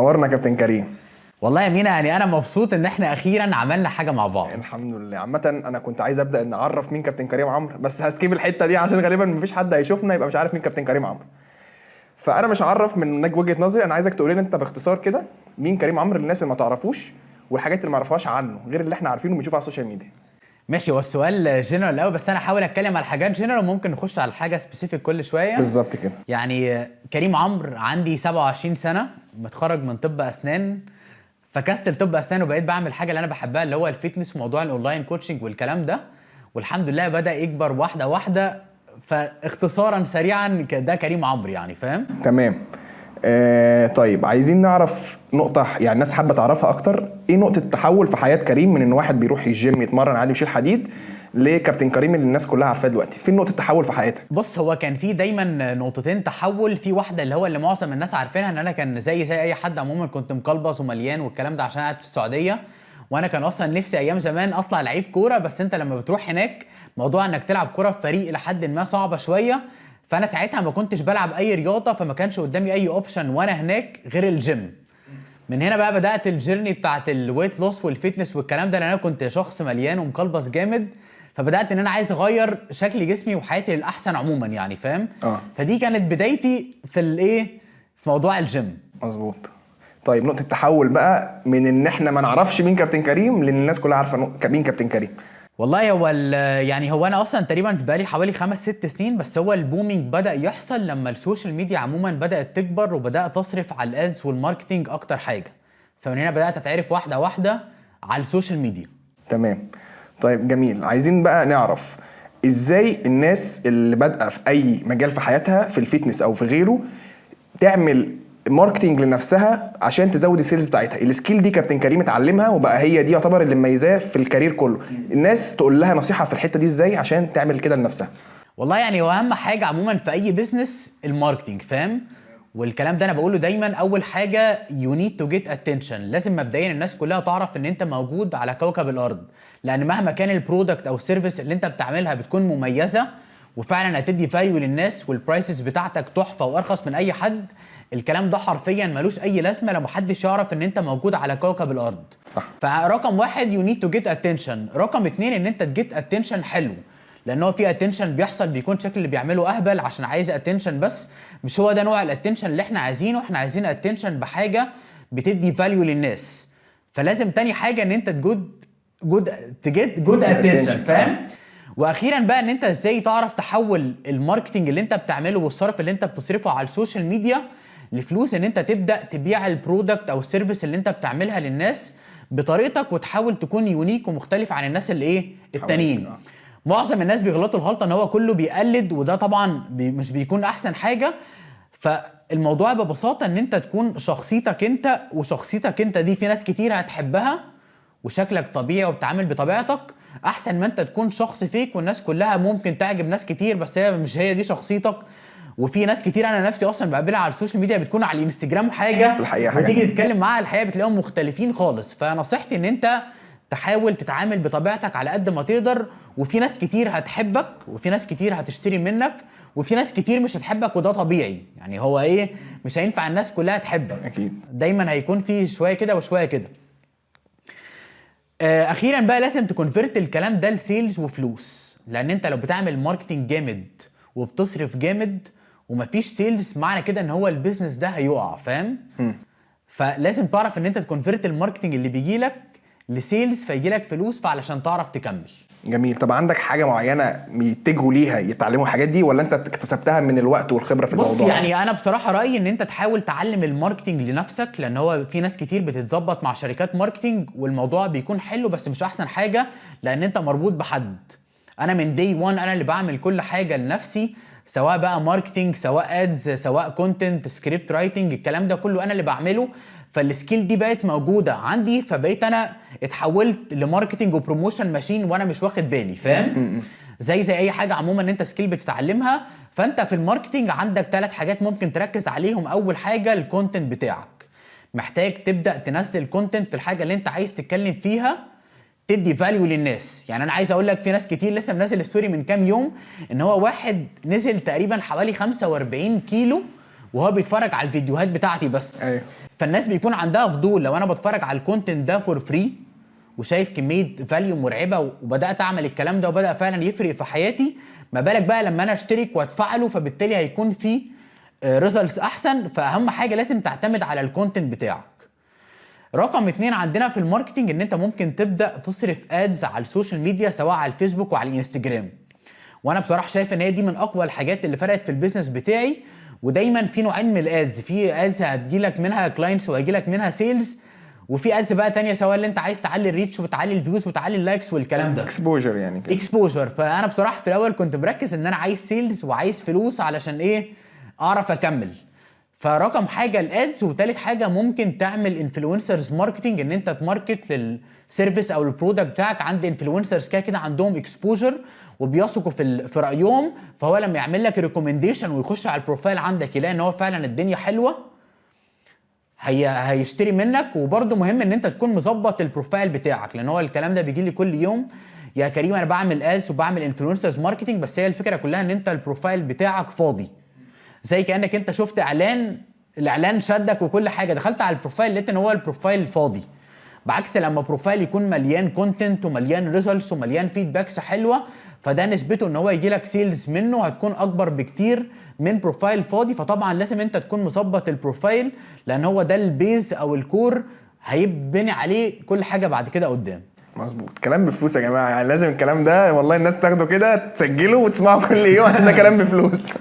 منورنا كابتن كريم. والله يا مينا، يعني انا مبسوط ان احنا اخيرا عملنا حاجة مع بعض. الحمد لله. عامة انا كنت عايز ابدا ان اعرف مين كابتن كريم عمرو، بس ه skip الحتة دي عشان غالبا مفيش حد هيشوفنا يبقى مش عارف مين كابتن كريم عمرو. فانا مش هعرف من وجهه نظري، انا عايزك تقول لنا انت باختصار كده مين كريم عمرو للناس اللي ما تعرفوش والحاجات اللي ما يعرفوهاش عنه غير اللي احنا عارفينه وبنشوفه على ال social media. ماشي، هو السؤال جنرال قوي، بس انا هحاول اتكلم على حاجات جنرال وممكن نخش على حاجة specific كل شويه. بالظبط كده. يعني كريم عمرو عندي 27 سنه، متخرج من طب اسنان، فكست طب اسنان وبقيت بعمل حاجة اللي انا بحبها اللي هو ال fitness وموضوع ال online coaching والكلام ده، والحمد لله بدا يكبر واحدة واحده. فاختصارا سريعا ده كريم عمرو، يعني فاهم؟ تمام. طيب عايزين نعرف نقطة يعني الناس حابة تعرفها أكتر، إيه نقطة التحول في حياة كريم من إن واحد بيروح الجيم يتمرن عادي ويشيل حديد لكابتن كريم اللي الناس كلها عارفاه دلوقتي؟ فين نقطة التحول في حياتك؟ بص، هو كان في دايما نقطتين تحول. في واحدة اللي هو اللي معظم الناس عارفينها، ان انا كان زي اي حد عموما كنت مقلبص ومليان والكلام ده عشان قاعد في السعوديه، وانا كان اصلا نفسي ايام زمان اطلع لعيب كوره، بس انت لما بتروح هناك موضوع انك تلعب كورة في فريق لحد ما صعبة شويه. فانا ساعتها ما كنتش بلعب اي رياضه، فما كانش قدامي اي option وانا هناك غير الجيم. من هنا بقى بدات ال journey بتاعت ال weight loss وال fitness والكلام ده، لان انا كنت شخص مليان ومقلبص جامد، فبدات ان انا عايز اغير شكل جسمي وحياتي للاحسن عموما، يعني فاهم؟ فدي كانت بدايتي في الايه، في موضوع الجيم. مظبوط. طيب نقطة التحول بقى من إن إحنا ما نعرفش مين كابتن كريم لأن الناس كلها عارفة مين كابتن كريم. والله هو يعني هو انا اصلا تقريبا بقالي حوالي 5 6 سنين، بس هو ال booming بدا يحصل لما ال social media عموما بدات تكبر وبدات تصرف على ال ads وال marketing اكتر حاجه، فمن هنا بدات اتعرف واحدة واحدة على ال social media. تمام. طيب جميل. عايزين بقى نعرف ازاي الناس اللي بادئه في اي مجال في حياتها، في ال fitness او في غيره، تعمل marketing لنفسها عشان تزود ال sales بتاعتها. ال skill دي كابتن كريم اتعلمها وبقى هي دي يعتبر اللي مميزاه في ال career كله. الناس تقول لها نصيحة في الحتة دي ازاي عشان تعمل كده لنفسها؟ والله يعني هو اهم حاجة عموما في اي business ال marketing، فاهم؟ والكلام ده انا بقوله دايما. اول حاجة you need to get attention، لازم مبدئيا الناس كلها تعرف ان انت موجود على كوكب الارض، لان مهما كان ال product او ال service اللي انت بتعملها بتكون مميزة وفعلا هتدي value للناس وال prices بتاعتك تحفة وارخص من اي حد، الكلام ده حرفيا ملوش اي لازمه لو محدش يعرف ان انت موجود على كوكب الارض. فرقم واحد you need to get attention. رقم اتنين ان انت ت get attention حلو، لان هو في attention بيحصل بيكون شكل اللي بيعمله اهبل عشان عايز attention، بس مش هو ده نوع ال attention اللي احنا عايزينه. احنا عايزين attention بحاجة بتدي value للناس. فلازم تاني حاجة ان انت good good ت get good attention، فاهم؟ واخيرا بقى ان انت ازاي تعرف تحول ال marketing اللي انت بتعمله والصرف اللي انت بتصرفه على ال social media لفلوس، ان انت تبدا تبيع ال product او ال service اللي انت بتعملها للناس بطريقتك، وتحاول تكون unique ومختلف عن الناس اللي ايه التانيين. معظم الناس بيغلطوا الغلطة ان هو كله بيقلد، وده طبعا مش بيكون احسن حاجه. فالموضوع ببساطة ان انت تكون شخصيتك انت، وشخصيتك انت دي في ناس كتير هتحبها، وشكلك طبيعي وبتعامل بطبيعتك، احسن ما انت تكون شخص fake والناس كلها ممكن تعجب ناس كتير بس هي مش هي دي شخصيتك. وفي ناس كتير انا نفسي اصلا بقابلها على ال social media بتكون على الانستجرام حاجة في الحقيقة حاجة. وتيجي تتكلم معاها الحقيقة بتلاقيهم مختلفين خالص. فنصيحتي ان انت تحاول تتعامل بطبيعتك على قد ما تقدر، وفي ناس كتير هتحبك وفي ناس كتير هتشتري منك وفي ناس كتير مش هتحبك، وده طبيعي. يعني هو ايه، مش هينفع الناس كلها تحبك. دايما هيكون في شوية كده وشوية كده. اخيرا بقى لازم ت convert الكلام ده ل sales وفلوس، لان انت لو بتعمل marketing جامد وبتصرف جامد ومفيش sales، معنى كده ان هو ال business ده هيقع، فاهم؟ فلازم تعرف ان انت ت convert ال marketing اللي بيجي لك ل sales فيجي لك فلوس، فعلشان تعرف تكمل. جميل. طب عندك حاجة معينة يتجهوا ليها يتعلموا الحاجات دي، ولا انت اكتسبتها من الوقت والخبرة في بص، الموضوع؟ يعني انا بصراحة رايي ان انت تحاول تعلم ال marketing لنفسك، لان هو في ناس كتير بتتظبط مع شركات marketing والموضوع بيكون حلو، بس مش احسن حاجة لان انت مربوط بحد. انا من day 1 انا اللي بعمل كل حاجة لنفسي، سواء بقى marketing، سواء ads، سواء content script writing، الكلام ده كله انا اللي بعمله. فال skill دي بقت موجودة عندي، فبقيت انا اتحولت ل marketing و promotion machine وانا مش واخد بالي، فاهم؟ زي اي حاجة عموما ان انت skill بتتعلمها. فانت في ال marketing عندك ثلاث حاجات ممكن تركز عليهم. اول حاجة ال content بتاعك، محتاج تبدا تنزل content في الحاجة اللي انت عايز تتكلم فيها، تدي value للناس. يعني انا عايز اقول لك في ناس كتير، لسه منزل story من كام يوم ان هو واحد نزل تقريبا حوالي 45 كيلو وهو بيتفرج على الفيديوهات بتاعتي بس. فالناس بيكون عندها فضول، لو انا بتفرج على ال content ده for free وشايف كمية value مرعبة وبدات اعمل الكلام ده وبدا فعلا يفرق في حياتي، ما بالك بقى لما انا اشترك وادفع له، فبالتالي هيكون في results احسن. فاهم حاجة لازم تعتمد على ال content بتاعك. رقم 2 عندنا في ال marketing ان انت ممكن تبدا تصرف ads على ال social media، سواء على الفيسبوك وعلى الانستجرام. وانا بصراحة شايف ان هي دي من اقوى الحاجات اللي فرقت في ال business بتاعي. ودايما في نوعين من ال ads، في ads هتجيلك منها clients وهيجيلك منها sales، وفي ads بقى تانية سواء اللي انت عايز تعلي ال reach وتعلي ال views وتعلي ال likes والكلام ده، exposure يعني كده. exposure. فانا بصراحة في الاول كنت مركز ان انا عايز sales وعايز فلوس علشان ايه؟ اعرف اكمل. فرقم حاجة ال ads، وتالت حاجة ممكن تعمل influencers marketing، ان انت ت market لل service او ال product بتاعك عند influencers كده كده عندهم exposure وبيثقوا في رايهم، فهو لما يعمل لك recommendation ويخش على ال profile عندك يلاقي ان هو فعلا الدنيا حلوة، هي هيشتري منك. وبرده مهم ان انت تكون مظبط ال profile بتاعك، لان هو الكلام ده بيجي لي كل يوم، يا كريم انا بعمل ads وبعمل influencers marketing، بس هي الفكرة كلها ان انت ال profile بتاعك فاضي، زي كانك انت شفت اعلان، الاعلان شدك وكل حاجة، دخلت على ال profile لقيت ان هو ال profile فاضي. بعكس لما profile يكون مليان content ومليان results ومليان feedbacks حلوة، فده نسبته ان هو يجي لك sales منه هتكون اكبر بكتير من profile فاضي. فطبعا لازم انت تكون مظبط ال profile، لان هو ده ال base او ال core هيبني عليه كل حاجة بعد كده قدام. مظبوط، كلام بفلوس يا جماعة، يعني لازم الكلام ده والله الناس تاخده كده تسجله وتسمعه كل يوم، ده كلام بفلوس.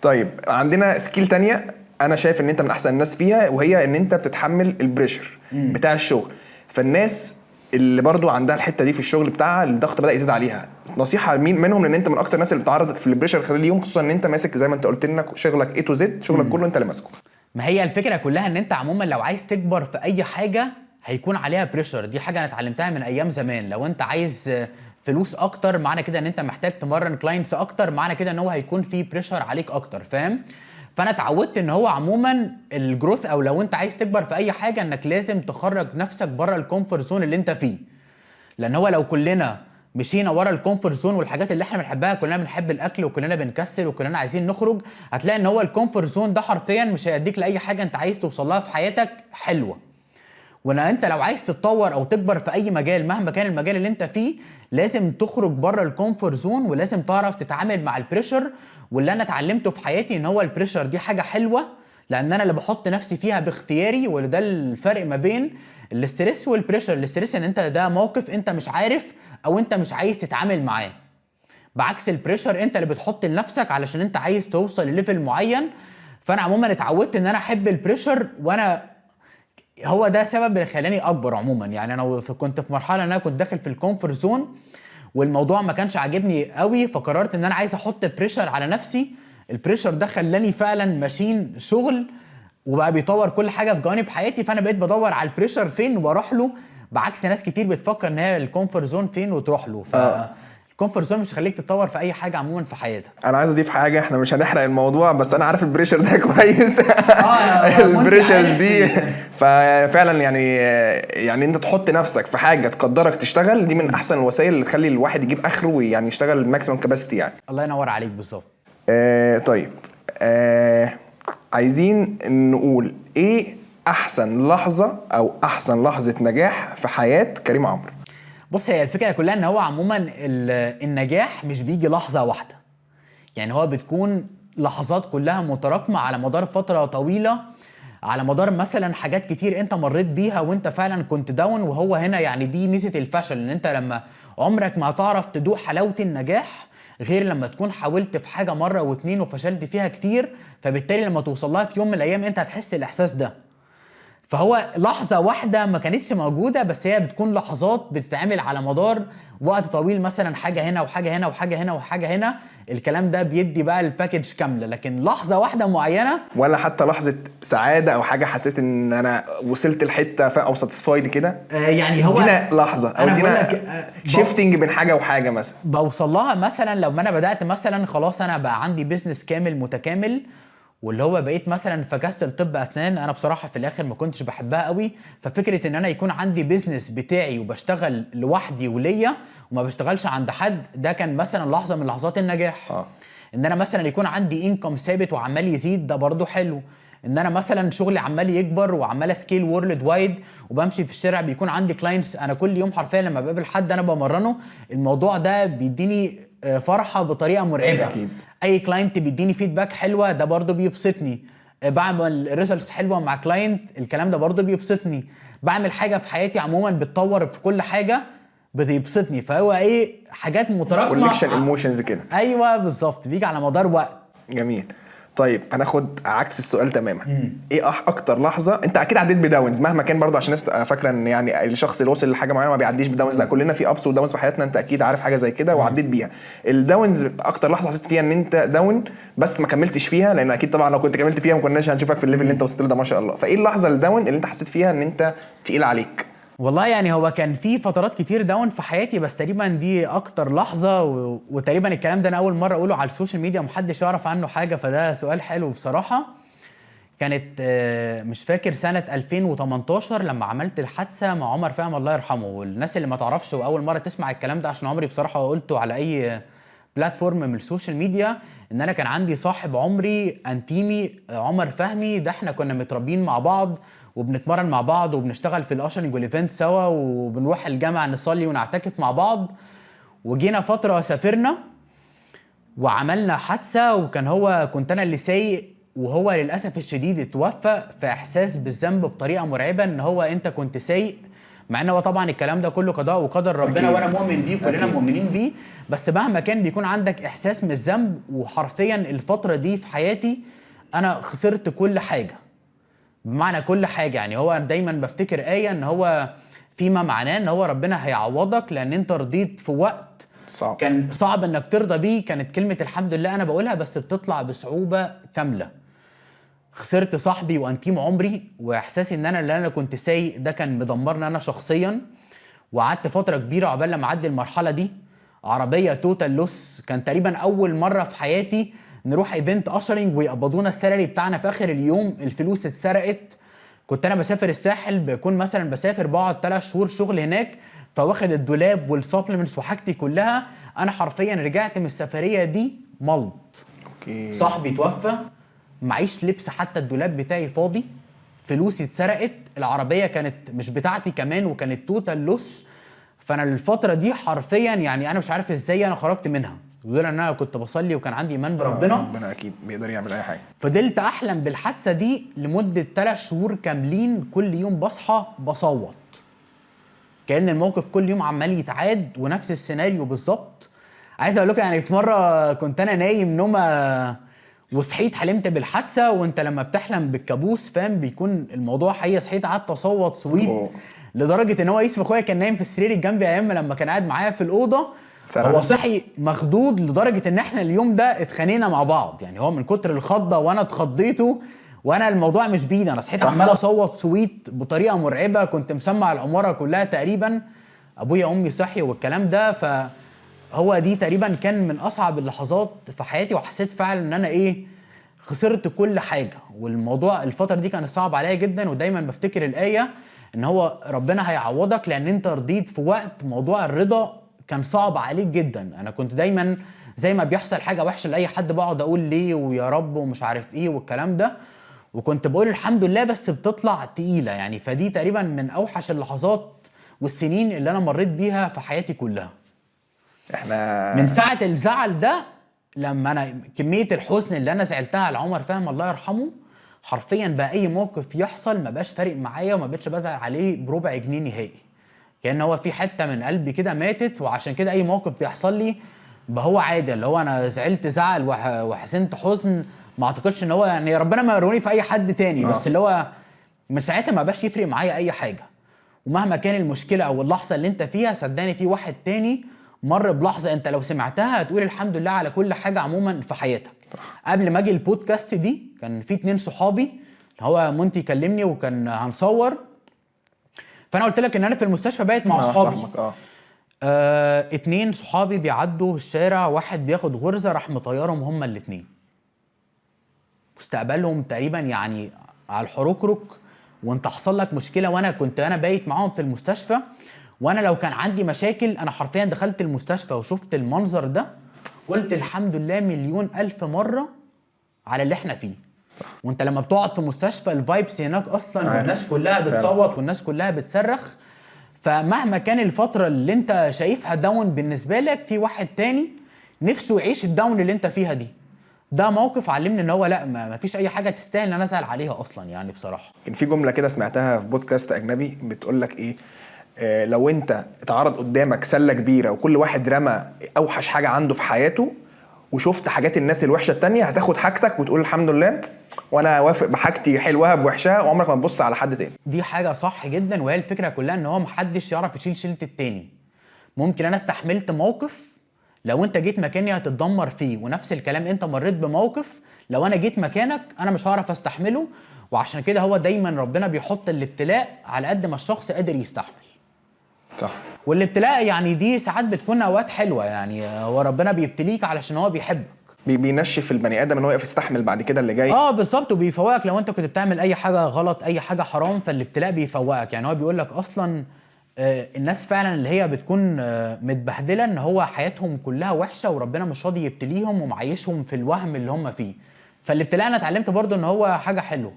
طيب عندنا skill تانية انا شايف ان انت من احسن الناس فيها، وهي ان انت بتتحمل ال pressure بتاع الشغل. فالناس اللي برضو عندها الحتة دي في الشغل بتاعها، الضغط بدا يزيد عليها، نصيحة مين منهم؟ لان انت من اكتر الناس اللي بتعرض في ال pressure خلال اليوم، خصوصا ان انت ماسك زي ما انت قلت لنا شغلك A to Z، شغلك كله انت اللي ماسكه. ما هي الفكرة كلها ان انت عموما لو عايز تكبر في اي حاجة هيكون عليها pressure. دي حاجة انا اتعلمتها من ايام زمان. لو انت عايز فلوس اكتر، معنى كده ان انت محتاج تمرن clients اكتر، معنى كده ان هو هيكون في pressure عليك اكتر، فاهم؟ فانا اتعودت ان هو عموما ال growth او لو انت عايز تكبر في اي حاجة انك لازم تخرج نفسك بره ال comfort zone اللي انت فيه. لان هو لو كلنا مشينا ورا ال comfort zone والحاجات اللي احنا بنحبها، كلنا بنحب الاكل وكلنا بنكسل وكلنا عايزين نخرج، هتلاقي ان هو ال comfort zone ده حرفيا مش هيديك لاي حاجة انت عايز توصل لها في حياتك حلوة. وان انت لو عايز تتطور او تكبر في اي مجال مهما كان المجال اللي انت فيه، لازم تخرج بره ال comfort zone ولازم تعرف تتعامل مع ال pressure. واللي انا اتعلمته في حياتي ان هو ال pressure دي حاجة حلوة، لان انا اللي بحط نفسي فيها باختياري. وده الفرق ما بين ال stress وال pressure. ال stress ان انت ده موقف انت مش عارف او انت مش عايز تتعامل معاه، بعكس ال pressure انت اللي بتحط لنفسك علشان انت عايز توصل ل level معين. فانا عموما اتعودت ان انا احب ال pressure، وانا هو ده سبب اللي خلاني اكبر عموما. يعني انا كنت في مرحلة ان انا كنت داخل في ال comfort zone والموضوع ما كانش عاجبني قوي، فقررت ان انا عايز احط pressure على نفسي. ال pressure ده خلاني فعلا machine شغل وبقى بيطور كل حاجة في جوانب حياتي. فانا بقيت بدور على ال pressure فين واروح له، بعكس ناس كتير بتفكر ان هي ال comfort zone فين وتروح له. ف ال comfort zone مش هيخليك تتطور في اي حاجة عموما في حياتك. انا عايز اضيف حاجة، احنا مش هنحرق الموضوع، بس انا عارف ال pressure ده كويس. ال pressure دي ففعلا يعني انت تحط نفسك في حاجة تقدرك تشتغل، دي من احسن الوسائل اللي تخلي الواحد يجيب اخره ويعني يشتغل maximum capacity يعني. الله ينور عليك، بالظبط. طيب، عايزين نقول ايه احسن لحظة او احسن لحظة نجاح في حياة كريم عمرو؟ بص، هي الفكرة كلها ان هو عموما النجاح مش بيجي لحظة واحدة، يعني هو بتكون لحظات كلها متراكمه على مدار فترة طويلة، على مدار مثلا حاجات كتير انت مريت بيها وانت فعلا كنت down. وهو هنا يعني دي ميزة الفشل، ان انت لما عمرك ما هتعرف تدوق حلاوة النجاح غير لما تكون حاولت في حاجة مرة واتنين وفشلت فيها كتير، فبالتالي لما توصل لها في يوم من الايام انت هتحس الاحساس ده. فهو لحظة واحدة ما كانتش موجودة، بس هي بتكون لحظات بتتعمل على مدار وقت طويل، مثلا حاجة هنا وحاجة هنا وحاجة هنا وحاجة هنا، الكلام ده بيدي بقى ال package كاملة. لكن لحظة واحدة معينة ولا حتى لحظة سعادة او حاجة حسيت ان انا وصلت لحتة او satisfied كده؟ يعني هو ادينا لحظة او أنا بقول ادينا لك، shifting بين حاجة وحاجة مثلا. بوصل لها مثلا لو ما انا بدأت مثلا خلاص انا بقى عندي business كامل متكامل، واللي هو بقيت مثلا فكست الطب اسنان، انا بصراحة في الاخر ما كنتش بحبها قوي، ففكره ان انا يكون عندي business بتاعي وبشتغل لوحدي وليا وما بشتغلش عند حد، ده كان مثلا لحظة من لحظات النجاح. ان انا مثلا يكون عندي income ثابت وعمال يزيد، ده برضو حلو. ان انا مثلا شغلي عمال يكبر وعمال scale worldwide، وبمشي في الشارع بيكون عندي clients، انا كل يوم حرفيا لما بقابل حد انا بمرنه، الموضوع ده بيديني فرحه بطريقة مرعبة. أكيد. اي client بيديني feedback حلوة ده برضو بيبسطني، بعمل results حلوة مع client، الكلام ده برضو بيبسطني، بعمل حاجة في حياتي عموما بتطور في كل حاجة بتبسطني. فهو ايه، حاجات متراكمه، collection emotions كده. ايوه بالظبط، بيجي على مدار وقت. جميل. طيب هناخد عكس السؤال تماما. ايه اكتر لحظة انت اكيد عديت ب downs مهما كان برضه، عشان الناس تبقى فاكره ان يعني الشخص اللي وصل لحاجة معينة ما بيعديش ب downs، لا كلنا في ups و downs في حياتنا، انت اكيد عارف حاجة زي كده وعديت بيها. ال downs اكتر لحظة حسيت فيها ان انت down بس ما كملتش فيها، لان اكيد طبعا لو كنت كملت فيها ما كناش هنشوفك في ال level اللي انت وصلت له ده ما شاء الله. فايه اللحظة ال down اللي انت حسيت فيها ان انت تقيل عليك؟ والله يعني هو كان في فترات كتير down في حياتي، بس تقريبا دي اكتر لحظة وتقريبا الكلام ده انا اول مرة اقوله على ال social media ومحدش يعرف عنه حاجه، فده سؤال حلو بصراحة. كانت مش فاكر سنة 2018 لما عملت الحادثة مع عمر فهمي الله يرحمه. والناس اللي ما تعرفش واول مرة تسمع الكلام ده، عشان عمري بصراحة قلته على اي platform من ال social media، ان انا كان عندي صاحب عمري انتيمي عمر فهمي ده، احنا كنا متربيين مع بعض وبنتمرن مع بعض وبنشتغل في ال ushering وال event سوا، وبنروح الجامعة نصلي ونعتكف مع بعض. وجينا فترة سافرنا وعملنا حادثه، وكان هو كنت انا اللي سايق، وهو للاسف الشديد اتوفى. في احساس بالذنب بطريقة مرعبة ان هو انت كنت سايق، مع ان هو طبعا الكلام ده كله قضاء وقدر ربنا. أكيد. وانا مؤمن بيه، كلنا مؤمنين بيه، بس مهما كان بيكون عندك احساس من الذنب. وحرفيا الفترة دي في حياتي انا خسرت كل حاجة، بمعنى كل حاجة. يعني هو دايما بفتكر ايه ان هو فيما معناه ان هو ربنا هيعوضك لان انت رضيت في وقت صعب، كان صعب انك ترضى بيه. كانت كلمة الحمد لله انا بقولها بس بتطلع بصعوبة كاملة. خسرت صاحبي وانتيم عمري، واحساسي ان انا اللي انا كنت سايق ده كان مدمرني انا شخصيا. وقعدت فترة كبيرة عقبال لما اعدي المرحلة دي. عربية total loss، كان تقريبا اول مرة في حياتي نروح event ushering ويقبضونا ال salary بتاعنا في اخر اليوم، الفلوس اتسرقت. كنت انا بسافر الساحل، بكون مثلا بسافر بقعد 3 شهور شغل هناك، فواخد الدولاب وال supplements وحاجتي كلها. انا حرفيا رجعت من السفرية دي ملط. صاحبي توفى، معيش لبس، حتى الدولاب بتاعي فاضي، فلوسي اتسرقت، العربية كانت مش بتاعتي كمان وكانت total loss. فانا الفترة دي حرفيا يعني انا مش عارف ازاي انا خرجت منها، لولا ان انا كنت بصلي وكان عندي ايمان بربنا. ربنا اكيد بيقدر يعمل اي حاجة. فضلت احلم بالحادثه دي لمدة 3 شهور كاملين، كل يوم بصحى بصوت كأن الموقف كل يوم عمال يتعاد ونفس السيناريو بالظبط. عايز اقول لكم يعني في مرة كنت انا نايم نومه وصحيت حلمت بالحادثه، وانت لما بتحلم بالكابوس فاهم بيكون الموضوع حقيقي. صحيت قعدت اصوت صويت لدرجة ان هو يوسف اخويا كان نايم في السرير الجنبي ايام لما كان قاعد معايا في الاوضة، سلام. هو صحي مخضوض لدرجة ان احنا اليوم ده اتخانقنا مع بعض. يعني هو من كتر الخضه وانا اتخضيته، وانا الموضوع مش بايدي، انا صحيت عمال اصوت صويت بطريقة مرعبة، كنت مسمع العمارة كلها تقريبا، ابويا وامي صحي والكلام ده. فهو دي تقريبا كان من اصعب اللحظات في حياتي، وحسيت فعلا ان انا ايه خسرت كل حاجة. والموضوع الفترة دي كان صعب عليا جدا، ودايما بفتكر الايه ان هو ربنا هيعوضك لان انت رضيت في وقت موضوع الرضا كان صعب عليك جدا. انا كنت دايما زي ما بيحصل حاجة وحشة لاي حد بقعد اقول ليه ويا رب ومش عارف ايه والكلام ده، وكنت بقول الحمد لله بس بتطلع تقيلة يعني. فدي تقريبا من اوحش اللحظات والسنين اللي انا مريت بيها في حياتي كلها. احنا من ساعة الزعل ده لما انا كمية الحزن اللي انا زعلتها على عمر فهمي الله يرحمه، حرفيا بقى اي موقف يحصل ما بقاش فارق معايا وما بقتش بزعل عليه بربع جنيه نهائي، كأن هو في حتة من قلبي كده ماتت. وعشان كده اي موقف بيحصل لي بقى هو عادي، اللي هو انا زعلت زعل وحزنت حزن، ما اعتقدش ان هو يعني ربنا ما يوروني في اي حد تاني، بس اللي هو من ساعتها ما بقاش يفرق معايا اي حاجة. ومهما كان المشكلة او اللحظة اللي انت فيها، صدقني في واحد تاني مر بلحظة انت لو سمعتها هتقول الحمد لله على كل حاجة عموما في حياتك. قبل ما اجي البودكاست دي كان في 2 صحابي، هو مونتي كلمني وكان هنصور، فانا قلت لك ان انا في المستشفى بايت مع اصحابي. صاحبك، 2 صحابي بيعدوا الشارع، واحد بياخد غرزه راح مطيرهم هما الاتنين، مستقبلهم تقريبا يعني على الحركرك، وانت حصل لك مشكلة. وانا كنت انا بايت معاهم في المستشفى، وانا لو كان عندي مشاكل انا حرفيا دخلت المستشفى وشفت المنظر ده قلت الحمد لله مليون الف مرة على اللي احنا فيه. وانت لما بتقعد في مستشفى ال vibes هناك اصلا، والناس كلها بتصوت والناس كلها بتصرخ. فمهما كان الفترة اللي انت شايفها down بالنسبة لك، في واحد تاني نفسه يعيش ال down اللي انت فيها دي. ده موقف علمني ان هو لا، ما فيش اي حاجة تستاهل ان انا ازعل عليها اصلا يعني بصراحه. كان في جملة كده سمعتها في بودكاست اجنبي بتقول لك ايه، لو انت اتعرض قدامك سله كبيرة وكل واحد رمى اوحش حاجة عنده في حياته، وشفت حاجات الناس الوحشة التانية، هتاخد حاجتك وتقول الحمد لله وانا وافق بحاجتي حلوها بوحشها، وعمرك ما تبص على حد تاني. دي حاجة صح جدا، وهي الفكرة كلها ان هو محدش يعرف يشيل شيلة التاني. ممكن انا استحملت موقف لو انت جيت مكاني هتتدمر فيه، ونفس الكلام انت مريت بموقف لو انا جيت مكانك انا مش هعرف استحمله. وعشان كده هو دايما ربنا بيحط الابتلاء على قد ما الشخص قادر يستحمل. والابتلاء يعني دي ساعات بتكون اوقات حلوه، يعني هو ربنا بيبتليك علشان هو بيحبك. بينشف البني ادم ان هو يقف يستحمل بعد كده اللي جاي. اه بالظبط، وبيفوقك لو انت كنت بتعمل اي حاجة غلط، اي حاجة حرام، فالابتلاء بيفوقك. يعني هو بيقول لك اصلا الناس فعلا اللي هي بتكون متبهدله ان هو حياتهم كلها وحشة وربنا مش راضي يبتليهم ومعيشهم في الوهم اللي هم فيه. فالابتلاء انا اتعلمت برضو ان هو حاجة حلوه.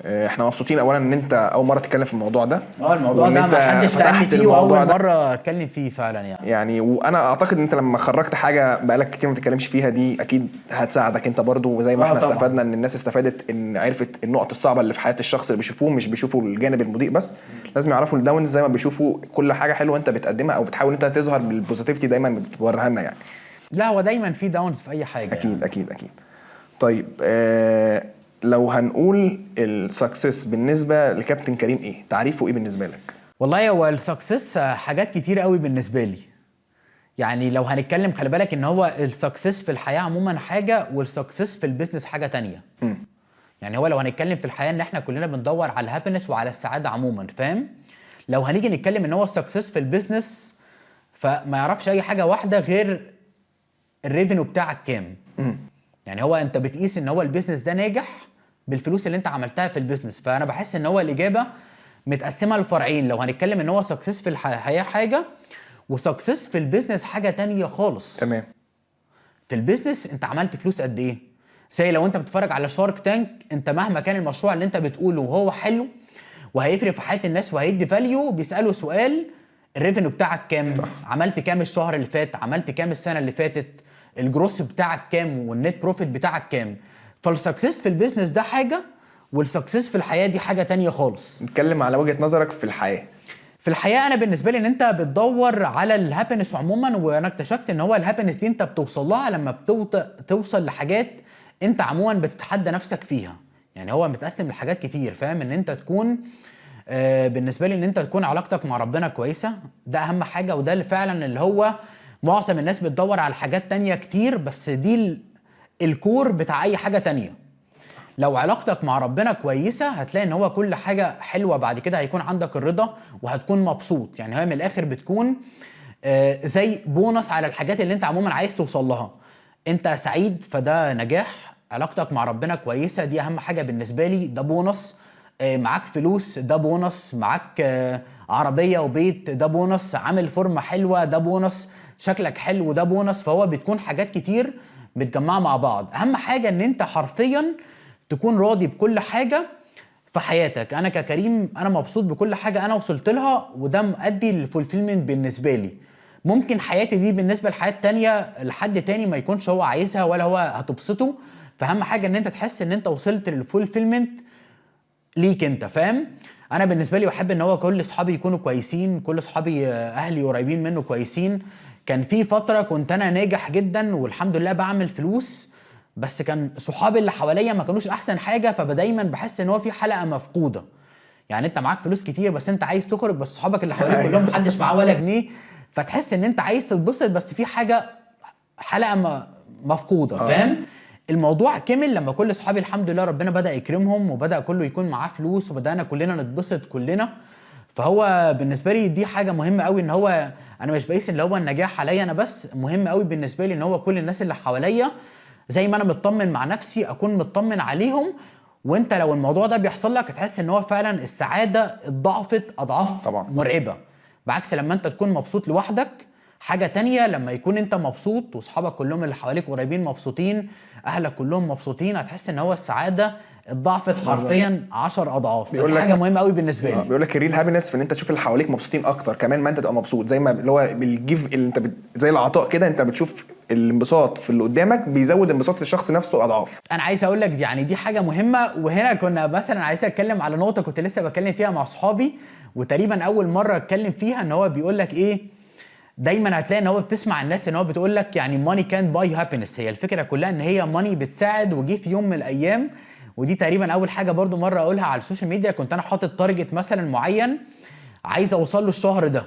احنا مبسوطين اولا ان انت اول مرة تتكلم في الموضوع ده. الموضوع وإن ده أنت ما حدش سالني فتحت فيه، الموضوع واول ده. مرة اتكلم فيه فعلا يعني. وانا اعتقد ان انت لما خرجت حاجة بقالك كتير ما تتكلمش فيها دي اكيد هتساعدك انت برضو، وزي ما احنا استفدنا ان الناس استفادت ان عرفت النقط الصعبة اللي في حياة الشخص اللي بيشوفوه، مش بيشوفوا الجانب المضيء بس، لازم يعرفوا ال downs زي ما بيشوفوا كل حاجة حلوة انت بتقدمها او بتحاول انت تظهر بال positivity دايما بتوريها لنا يعني. لا هو دايما في downs في اي حاجة. اكيد يعني. اكيد اكيد. طيب لو هنقول ال success بالنسبة لكابتن كريم ايه؟ تعريفه ايه بالنسبة لك؟ والله هو ال success حاجات كتير قوي بالنسبة لي. يعني لو هنتكلم خلي بالك ان هو ال success في الحياة عموما حاجة، وال success في ال business حاجة تانية. يعني هو لو هنتكلم في الحياة ان احنا كلنا بندور على ال happiness وعلى السعادة عموما، فاهم؟ لو هنيجي نتكلم ان هو ال success في ال business، فما يعرفش اي حاجة واحدة غير ال revenue بتاعك كام. يعني هو انت بتقيس ان هو ال business ده ناجح بالفلوس اللي انت عملتها في ال business. فانا بحس ان هو الاجابة متقسمه لفرعين. لو هنتكلم ان هو success في الحياة حاجة، و success في ال business حاجة تانية خالص. في ال business انت عملت فلوس قد ايه؟ زي لو انت بتتفرج على Shark Tank، انت مهما كان المشروع اللي انت بتقوله وهو حلو وهيفرق في حياة الناس وهيدي value، بيسالوا سؤال ال revenue بتاعك كام؟ عملت كام الشهر اللي فات؟ عملت كام السنة اللي فاتت؟ ال gross بتاعك كام؟ وال net profit بتاعك كام؟ فال success في ال business ده حاجه، وال success في الحياة دي حاجة تانية خالص. نتكلم على وجهه نظرك في الحياة. في الحياة انا بالنسبة لي ان انت بتدور على ال happiness عموما، وانا اكتشفت ان هو ال happiness دي انت بتوصل لها لما توصل لحاجات انت عموما بتتحدى نفسك فيها. يعني هو متقسم لحاجات كتير، فاهم؟ ان انت تكون بالنسبة لي ان انت تكون علاقتك مع ربنا كويسة، ده اهم حاجه، وده اللي فعلا اللي هو معظم الناس بتدور على حاجات تانية كتير، بس دي ال core بتاع اي حاجة تانية. لو علاقتك مع ربنا كويسة هتلاقي ان هو كل حاجة حلوة بعد كده، هيكون عندك الرضا وهتكون مبسوط. يعني هي من الاخر بتكون زي بونص على الحاجات اللي انت عموما عايز توصل لها. انت سعيد فده نجاح، علاقتك مع ربنا كويسة دي اهم حاجة بالنسبة لي، ده بونص. معاك فلوس ده بونص، معاك عربية وبيت ده بونص، عامل فورمه حلوة ده بونص، شكلك حلو ده بونص. فهو بتكون حاجات كتير متجمعه مع بعض. اهم حاجة ان انت حرفيا تكون راضي بكل حاجة في حياتك. انا ككريم انا مبسوط بكل حاجة انا وصلت لها، وده مؤدي لل fulfillment بالنسبة لي. ممكن حياتي دي بالنسبة لحياه تانية لحد تاني ما يكونش هو عايزها ولا هو هتبسطه. فاهم حاجة ان انت تحس ان انت وصلت لل fulfillment ليك انت، فاهم؟ انا بالنسبة لي بحب ان هو كل اصحابي يكونوا كويسين، كل اصحابي اهلي قريبين منه كويسين. كان في فترة كنت انا ناجح جدا والحمد لله بعمل فلوس، بس كان صحابي اللي حواليا ما كانوش احسن حاجه، فدايما بحس ان هو في حلقة مفقوده. يعني انت معاك فلوس كتير بس انت عايز تخرج، بس صحابك اللي حواليك كلهم محدش معاه ولا جنيه، فتحس ان انت عايز تتبسط بس في حاجة حلقة مفقوده. فاهم؟ الموضوع كمل لما كل اصحابي الحمد لله ربنا بدا يكرمهم وبدا كله يكون معاه فلوس وبدانا كلنا نتبسط كلنا. فهو بالنسبة لي دي حاجة مهمة قوي، ان هو انا مش بقيس اللي هو النجاح عليا انا بس، مهم قوي بالنسبة لي ان هو كل الناس اللي حواليا زي ما انا مطمن مع نفسي اكون مطمن عليهم. وانت لو الموضوع ده بيحصل لك هتحس ان هو فعلا السعادة اتضاعفت اضعاف مرعبة، بعكس لما انت تكون مبسوط لوحدك حاجة تانية، لما يكون انت مبسوط واصحابك كلهم اللي حواليك قريبين مبسوطين، اهلك كلهم مبسوطين، هتحس ان هو السعادة اتضاعفت حرفيا 10 اضعاف. بيقول دي لك حاجة مهمة قوي بالنسبة لي. بيقول لك ال real happiness في ان انت تشوف اللي حواليك مبسوطين اكتر كمان ما انت تبقى مبسوط، زي ما اللي هو بال give اللي انت زي العطاء كده، انت بتشوف الانبساط في اللي قدامك بيزود انبساط للشخص نفسه اضعاف. انا عايز اقول لك يعني دي حاجة مهمه. وهنا كنا مثلا عايز اتكلم على نقطة كنت لسه بتكلم فيها مع اصحابي، وتقريبا اول مرة اتكلم فيها، ان هو بيقول لك ايه، دايما هتلاقي ان هو بتسمع الناس ان هو بتقول لك يعني money can't buy happiness. هي الفكرة كلها ان هي money بتساعد. وجي في يوم من الايام، ودي تقريبا اول حاجة برضو مرة اقولها على ال social media، كنت انا حاطط target مثلا معين عايز اوصل له الشهر ده،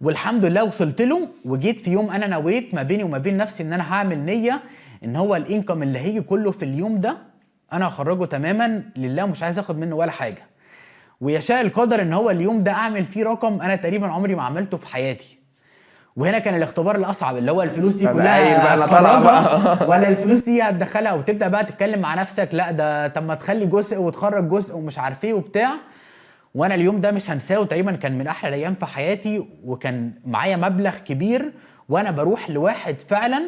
والحمد لله وصلت له. وجيت في يوم انا نويت ما بيني وما بين نفسي ان انا هعمل نيه ان هو ال income اللي هيجي كله في اليوم ده انا هخرجه تماما لله ومش عايز اخد منه ولا حاجة. ويشاء القدر ان هو اليوم ده اعمل فيه رقم انا تقريبا عمري ما عملته في حياتي. وهنا كان الاختبار الاصعب، اللي هو الفلوس دي أنا كلها قايل بقى أنا طالع هتخرجها بقى. ولا الفلوس دي هتدخلها، وتبدا بقى تتكلم مع نفسك لا ده طب ما تخلي جزء وتخرج جزء ومش عارف ايه وبتاع. وانا اليوم ده مش هنساه، وتقريبا كان من احلى الايام في حياتي، وكان معايا مبلغ كبير وانا بروح لواحد فعلا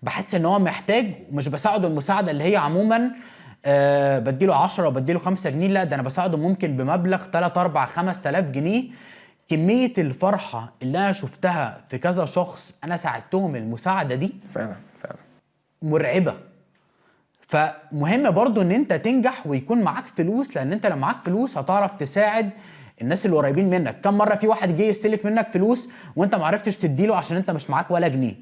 بحس ان هو محتاج، ومش بساعده المساعدة اللي هي عموما بديله 10 وبديله 5 جنيه، لا ده انا بساعده ممكن بمبلغ 3 4 5000 جنيه. كمية الفرحة اللي انا شفتها في كذا شخص انا ساعدتهم المساعدة دي فعلا فعلا مرعبة. فمهم برضو ان انت تنجح ويكون معاك فلوس، لان انت لو معاك فلوس هتعرف تساعد الناس اللي قريبين منك. كم مرة في واحد جه يستلف منك فلوس وانت معرفتش تديله عشان انت مش معاك ولا جنيه.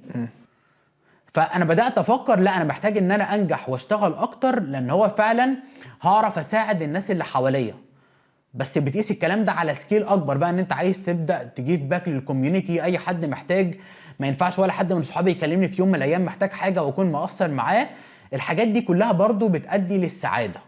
فانا بدات افكر لا انا محتاج ان انا انجح واشتغل اكتر، لان هو فعلا هعرف اساعد الناس اللي حواليا. بس بتقيس الكلام ده على scale اكبر بقى، ان انت عايز تبدا ت give back لل community، اي حد محتاج، ما ينفعش ولا حد من صحابي يكلمني في يوم من الايام محتاج حاجة واكون مقصر معاه. الحاجات دي كلها برضو بتأدي للسعادة.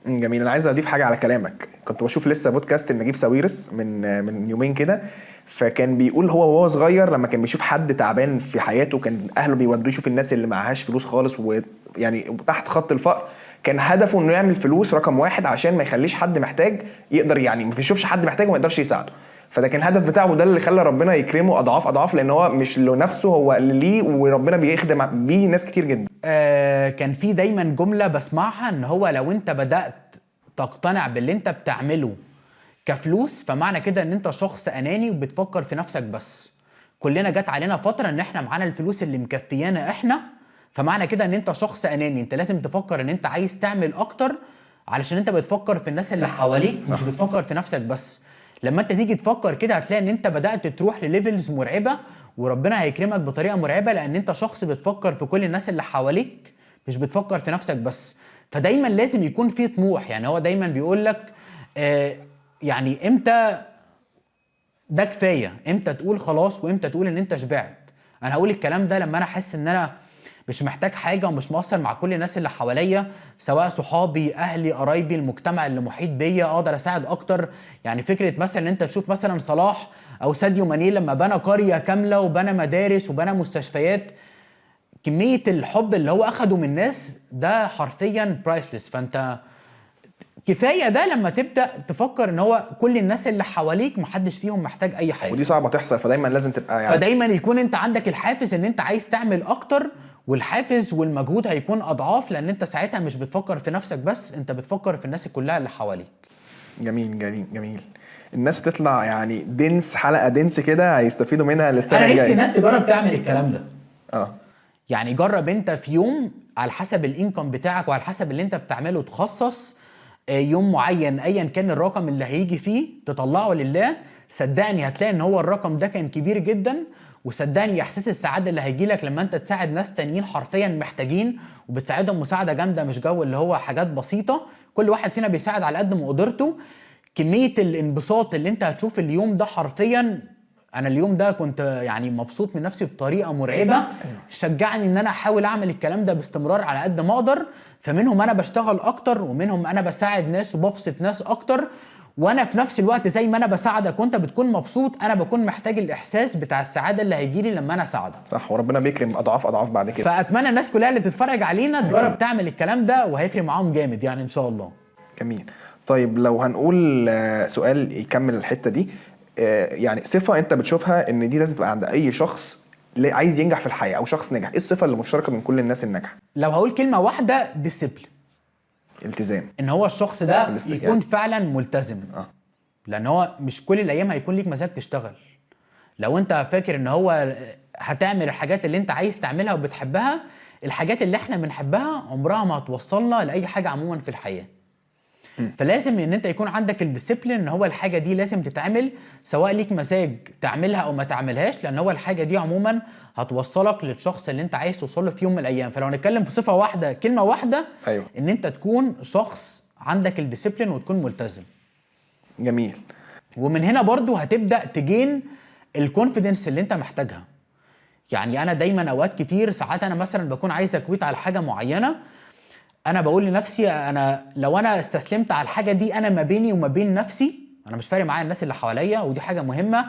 جميل. انا عايز اضيف حاجة على كلامك. كنت بشوف لسه بودكاست لنجيب ساويرس من يومين كده، فكان بيقول هو وهو صغير لما كان بيشوف حد تعبان في حياته كان اهله بيودوه يشوف الناس اللي معهاش فلوس خالص ويعني تحت خط الفقر، كان هدفه انه يعمل فلوس رقم واحد عشان ما يخليش حد محتاج يقدر، يعني ما يشوفش حد محتاج وما يقدرش يساعده. فده كان الهدف بتاعه، وده اللي خلى ربنا يكرمه اضعاف اضعاف، لان هو مش لنفسه، هو اللي ليه، وربنا بيخدم بيه ناس كتير جدا. كان في دايما جملة بسمعها ان هو لو انت بدأت تقتنع باللي انت بتعمله كفلوس، فمعنى كده ان انت شخص اناني وبتفكر في نفسك بس. كلنا جت علينا فترة ان احنا معانا الفلوس اللي مكفيانا احنا، فمعنى كده ان انت شخص اناني. انت لازم تفكر ان انت عايز تعمل اكتر علشان انت بتفكر في الناس اللي حواليك، مش بتفكر في نفسك بس. لما انت تيجي تفكر كده هتلاقي ان انت بدأت تروح ل levels مرعبة، وربنا هيكرمك بطريقة مرعبة، لان انت شخص بتفكر في كل الناس اللي حواليك، مش بتفكر في نفسك بس. فدايما لازم يكون في طموح. يعني هو دايما بيقول لك يعني امتى ده كفاية، امتى تقول خلاص، وامتى تقول ان انت شبعت. انا هقول الكلام ده لما انا احس ان انا مش محتاج حاجة ومش مقصر مع كل الناس اللي حواليا، سواء صحابي، اهلي، قرايبي، المجتمع اللي محيط بيا، اقدر اساعد اكتر. يعني فكرة مثلا ان انت تشوف مثلا صلاح او ساديو ماني لما بنى قرية كاملة وبنى مدارس وبنى مستشفيات، كمية الحب اللي هو اخده من الناس ده حرفيا priceless. فانت كفاية ده لما تبدا تفكر ان هو كل الناس اللي حواليك محدش فيهم محتاج اي حاجة، ودي صعبة تحصل، فدايما لازم تبقى يعني فدايما يكون انت عندك الحافز ان انت عايز تعمل اكتر، والحافز والمجهود هيكون اضعاف، لان انت ساعتها مش بتفكر في نفسك بس، انت بتفكر في الناس كلها اللي حواليك. جميل جميل جميل. الناس تطلع يعني dense، حلقة dense كده هيستفيدوا منها للسنة انا نفسي الجاية. الناس تجرب تعمل الكلام ده. يعني جرب انت في يوم على حسب ال income بتاعك وعلى حسب اللي انت بتعمله، تخصص يوم معين ايا كان الرقم اللي هيجي فيه تطلعه لله. صدقني هتلاقي ان هو الرقم ده كان كبير جدا، وصدقني احساس السعادة اللي هيجي لك لما انت تساعد ناس تانيين حرفيا محتاجين، وبتساعدهم مساعدة جامدة، مش جو اللي هو حاجات بسيطة، كل واحد فينا بيساعد على قد ما قدرته. كمية الانبساط اللي انت هتشوف اليوم ده حرفيا، انا اليوم ده كنت يعني مبسوط من نفسي بطريقة مرعبة، شجعني ان انا احاول اعمل الكلام ده باستمرار على قد ما اقدر. فمنهم انا بشتغل اكتر، ومنهم انا بساعد ناس وببسط ناس اكتر، وانا في نفس الوقت زي ما انا بساعدك وانت بتكون مبسوط، انا بكون محتاج الاحساس بتاع السعادة اللي هيجيلي لما انا اساعدك. صح، وربنا بيكرم اضعاف اضعاف بعد كده. فاتمنى الناس كلها اللي تتفرج علينا تجرب تعمل الكلام ده، وهيفرق معاهم جامد يعني ان شاء الله. جميل. طيب لو هنقول سؤال يكمل الحتة دي، يعني صفة انت بتشوفها ان دي لازم تبقى عند اي شخص عايز ينجح في الحياة او شخص نجح، ايه الصفة اللي مشتركة من كل الناس الناجحة؟ لو هقول كلمة واحده، discipline. التزام. ان هو الشخص ده يكون فعلا ملتزم. لان هو مش كل الايام هيكون ليك مزاج تشتغل. لو انت فاكر ان هو هتعمل الحاجات اللي انت عايز تعملها وبتحبها، الحاجات اللي احنا بنحبها عمرها ما هتوصلنا لاي حاجة عموما في الحياة. فلازم ان انت يكون عندك ال discipline ان هو الحاجة دي لازم تتعمل، سواء ليك مزاج تعملها او ما تعملهاش، لان هو الحاجة دي عموما هتوصلك للشخص اللي انت عايز توصله في يوم من الايام. فلو نتكلم في صفة واحده، كلمة واحده، ان انت تكون شخص عندك ال discipline وتكون ملتزم. جميل. ومن هنا برضو هتبدا ت gain ال confidence اللي انت محتاجها. يعني انا دايما اوقات كتير ساعات انا مثلا بكون عايز ا quit على حاجة معينه، انا بقول لنفسي انا لو انا استسلمت على الحاجة دي، انا ما بيني وما بين نفسي، انا مش فارق معايا الناس اللي حواليا. ودي حاجة مهمه،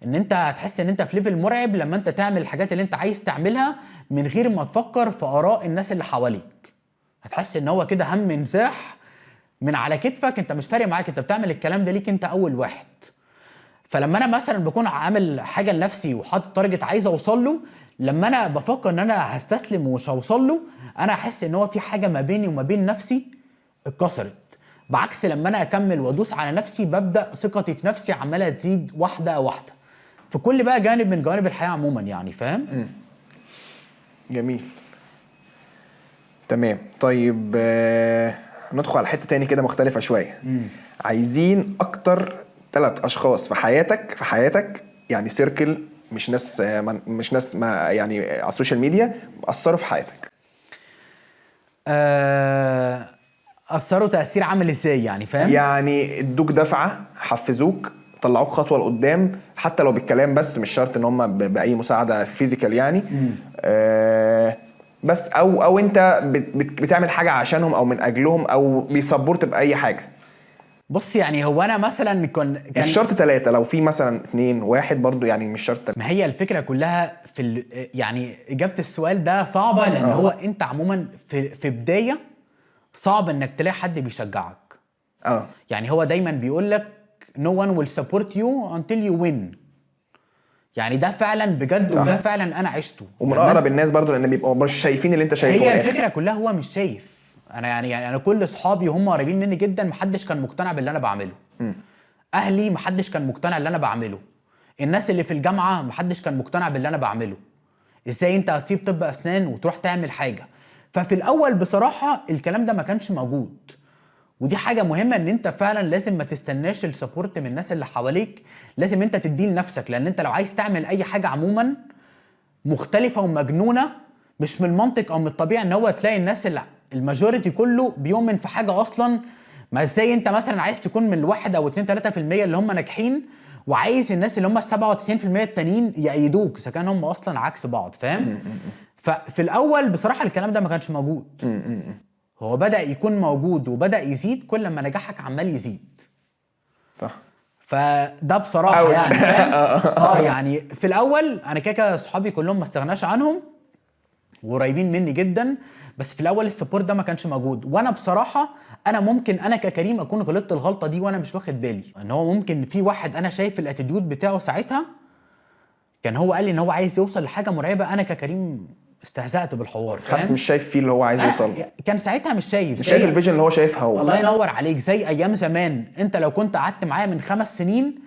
ان انت هتحس ان انت في level مرعب لما انت تعمل الحاجات اللي انت عايز تعملها من غير ما تفكر في اراء الناس اللي حواليك. هتحس ان هو كده هم انزاح من على كتفك، انت مش فارق معاك، انت بتعمل الكلام ده ليك انت اول واحد. فلما انا مثلا بكون عامل حاجة لنفسي وحاطط target عايز اوصل له، لما انا بفكر ان انا هستسلم ومش هوصل له، انا احس ان هو في حاجة ما بيني وما بين نفسي اتكسرت. بعكس لما انا اكمل وادوس على نفسي، ببدا ثقتي في نفسي عماله تزيد واحدة واحدة في كل بقى جانب من جوانب الحياة عموما يعني، فاهم؟ جميل، تمام. طيب ندخل على حتة تاني كده مختلفة شويه. عايزين اكتر 3 اشخاص في حياتك يعني circle، مش ناس ما يعني على ال social media، اثروا في حياتك. اثروا تاثير عامل ازاي يعني، فاهم؟ يعني ادوك دفعه، حفزوك، طلعوك خطوة لقدام، حتى لو بالكلام بس، مش شرط ان هم باي مساعدة physical يعني. بس او انت بتعمل حاجة عشانهم او من اجلهم او بي support باي حاجه. بص، يعني هو انا مثلا كان مش شرط 3، لو في مثلا 2، 1 برضو، يعني مش شرط 3. ما هي الفكرة كلها في يعني اجابه السؤال ده صعبه، لان هو انت عموما في بداية صعب انك تلاقي حد بيشجعك. يعني هو دايما بيقول لك no one will support you until you win، يعني ده فعلا بجد. وده فعلا انا عشته. ومن لما اقرب الناس برضو، لان بيبقوا مش شايفين اللي انت شايفه هي من الآخر. الفكرة كلها هو مش شايف. انا يعني انا كل اصحابي هم قريبين مني جدا، محدش كان مقتنع باللي انا بعمله. اهلي محدش كان مقتنع باللي انا بعمله. الناس اللي في الجامعة محدش كان مقتنع باللي انا بعمله. ازاي انت هتسيب طب اسنان وتروح تعمل حاجه؟ ففي الاول بصراحة الكلام ده ما كانش موجود. ودي حاجة مهمه، ان انت فعلا لازم ما تستناش ال support من الناس اللي حواليك، لازم انت تديه لنفسك. لان انت لو عايز تعمل اي حاجة عموما مختلفة ومجنونه، مش من المنطق او من الطبيعي ان هو تلاقي الناس اللي ال majority كله بيؤمن في حاجة اصلا. ما ازاي انت مثلا عايز تكون من الواحد او 2 3% اللي هم ناجحين، وعايز الناس اللي هم ال 97% التانيين يأيدوك اذا كان هم اصلا عكس بعض، فاهم؟ ففي الاول بصراحة الكلام ده ما كانش موجود. هو بدا يكون موجود وبدا يزيد كل ما نجاحك عمال يزيد. فده بصراحة out. يعني فاهم؟ يعني في الاول انا كده كده اصحابي كلهم ما استغناش عنهم وقريبين مني جدا، بس في الاول ال support ده ما كانش موجود. وانا بصراحة انا ممكن انا ككريم اكون غلطت الغلطة دي وانا مش واخد بالي، ان هو ممكن في واحد انا شايف ال attitude بتاعه ساعتها كان هو قال لي ان هو عايز يوصل لحاجة مرعبه، انا ككريم استهزأت بالحوار. حاسس فاهم؟ مش شايف فيه اللي هو عايز أنا يوصل له. كان ساعتها مش شايف. مش شايف ال vision اللي هو شايفها هو. الله ينور عليك. زي ايام زمان، انت لو كنت قعدت معايا من 5 سنين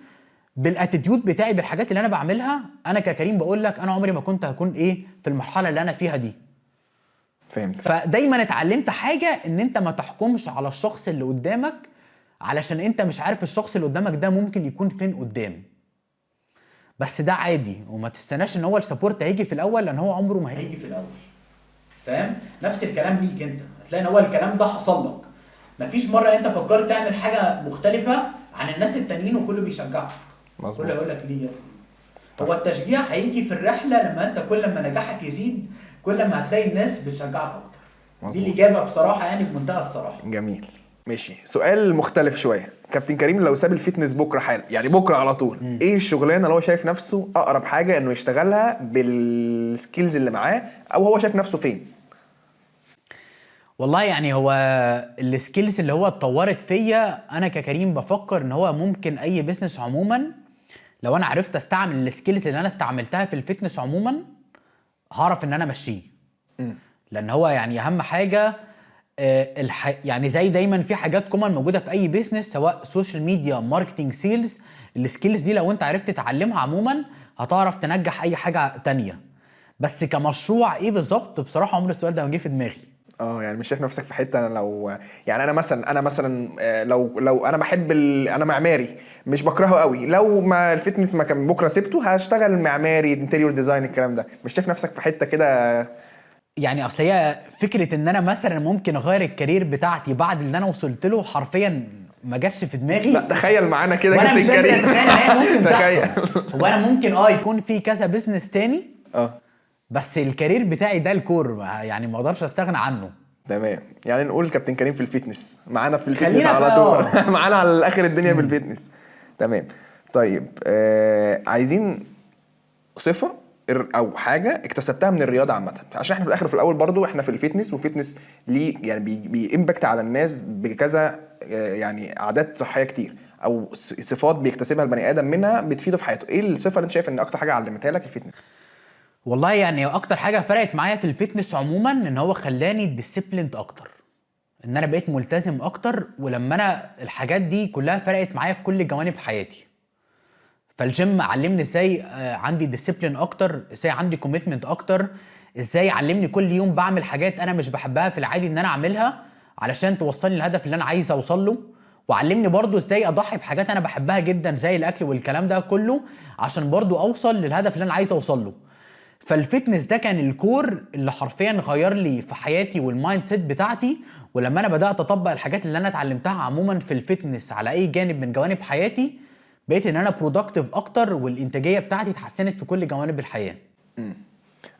بال attitude بتاعي، بالحاجات اللي انا بعملها، انا ككريم بقول لك انا عمري ما كنت هكون ايه في المرحلة اللي انا فيها دي. فهمت. فدايما اتعلمت حاجه، ان انت ما تحكمش على الشخص اللي قدامك، علشان انت مش عارف الشخص اللي قدامك ده ممكن يكون فين قدام. بس ده عادي، وما تستناش ان هو ال support هيجي في الاول، لان هو عمره ما هيجي في الاول، فاهم؟ نفس الكلام ليك انت، هتلاقي ان هو الكلام ده حصل لك. مفيش مرة انت فكرت تعمل حاجة مختلفة عن الناس التانيين وكله بيشجعك. كله يقول لك ليه يا ابني؟ هو التشجيع هيجي في الرحله، لما انت كل ما نجاحك يزيد كل ما هتلاقي الناس بتشجعك اكتر. دي الاجابة بصراحه، يعني بمنتهى الصراحه. جميل، ماشي. سؤال مختلف شويه، كابتن كريم لو ساب ال fitness بكره حالا، يعني بكره على طول، ايه الشغلانة اللي هو شايف نفسه اقرب حاجة انه يشتغلها بال skills اللي معاه، او هو شايف نفسه فين؟ والله يعني هو ال skills اللي هو اتطورت فيا، انا ككريم بفكر ان هو ممكن اي business عموما. لو انا عرفت استعمل ال skills اللي انا استعملتها في ال fitness عموما هعرف ان انا امشيه. لان هو يعني اهم حاجة يعني زي دايما في حاجات common موجودة في اي business، سواء social media، marketing، sales، ال skills دي لو انت عرفت تتعلمها عموما هتعرف تنجح اي حاجة تانية. بس كمشروع ايه بالظبط، بصراحة عمر السؤال ده ما جه في دماغي. اه يعني مش شايف نفسك في حته؟ انا لو يعني انا مثلا لو انا بحب انا معماري، مش بكرهه قوي، لو ما ال fitness ما كان بكره سبته هشتغل معماري، interior design، الكلام ده. مش شايف نفسك في حتة كده؟ يعني اصل هي فكرة ان انا مثلا ممكن اغير ال career بتاعتي بعد اللي انا وصلت له حرفيا ما جاتش في دماغي. لا، تخيل معانا كده. وانا كابتن مش قادر كريم. اتخيل ان هي ممكن تخيل. تحصل. هو انا ممكن يكون في كذا business تاني، بس ال career بتاعي ده ال core، يعني ما اقدرش استغنى عنه. تمام، يعني نقول كابتن كريم في ال fitness، معانا في ال fitness خلينا على في- طول، معانا على الاخر الدنيا في ال fitness. تمام، طيب عايزين صفة او حاجة اكتسبتها من الرياضة عامه، عشان احنا في الاخر وفي الاول برضو احنا في ال fitness، و fitness ليه يعني بي impact على الناس بكذا يعني عادات صحية كتير او صفات بيكتسبها البني ادم منها بتفيده في حياته. ايه الصفة اللي انت شايف ان اكتر حاجة علمتها لك ال fitness؟ والله يعني اكتر حاجة فرقت معايا في ال fitness عموما ان هو خلاني disciplined اكتر، ان انا بقيت ملتزم اكتر. ولما انا الحاجات دي كلها فرقت معايا في كل جوانب حياتي. فالجيم علمني ازاي عندي discipline اكتر، ازاي عندي commitment اكتر، ازاي علمني كل يوم بعمل حاجات انا مش بحبها في العادي ان انا اعملها علشان توصلني للهدف اللي انا عايز اوصل له. وعلمني برضو ازاي اضحي بحاجات انا بحبها جدا زي الاكل والكلام ده كله عشان برضو اوصل للهدف اللي انا عايز اوصل له. فال fitness ده كان ال core اللي حرفيا غير لي في حياتي وال mindset بتاعتي. ولما انا بدات اطبق الحاجات اللي انا اتعلمتها عموما في ال fitness على اي جانب من جوانب حياتي، بقيت ان انا productive اكتر والانتاجية بتاعتي اتحسنت في كل جوانب الحياه.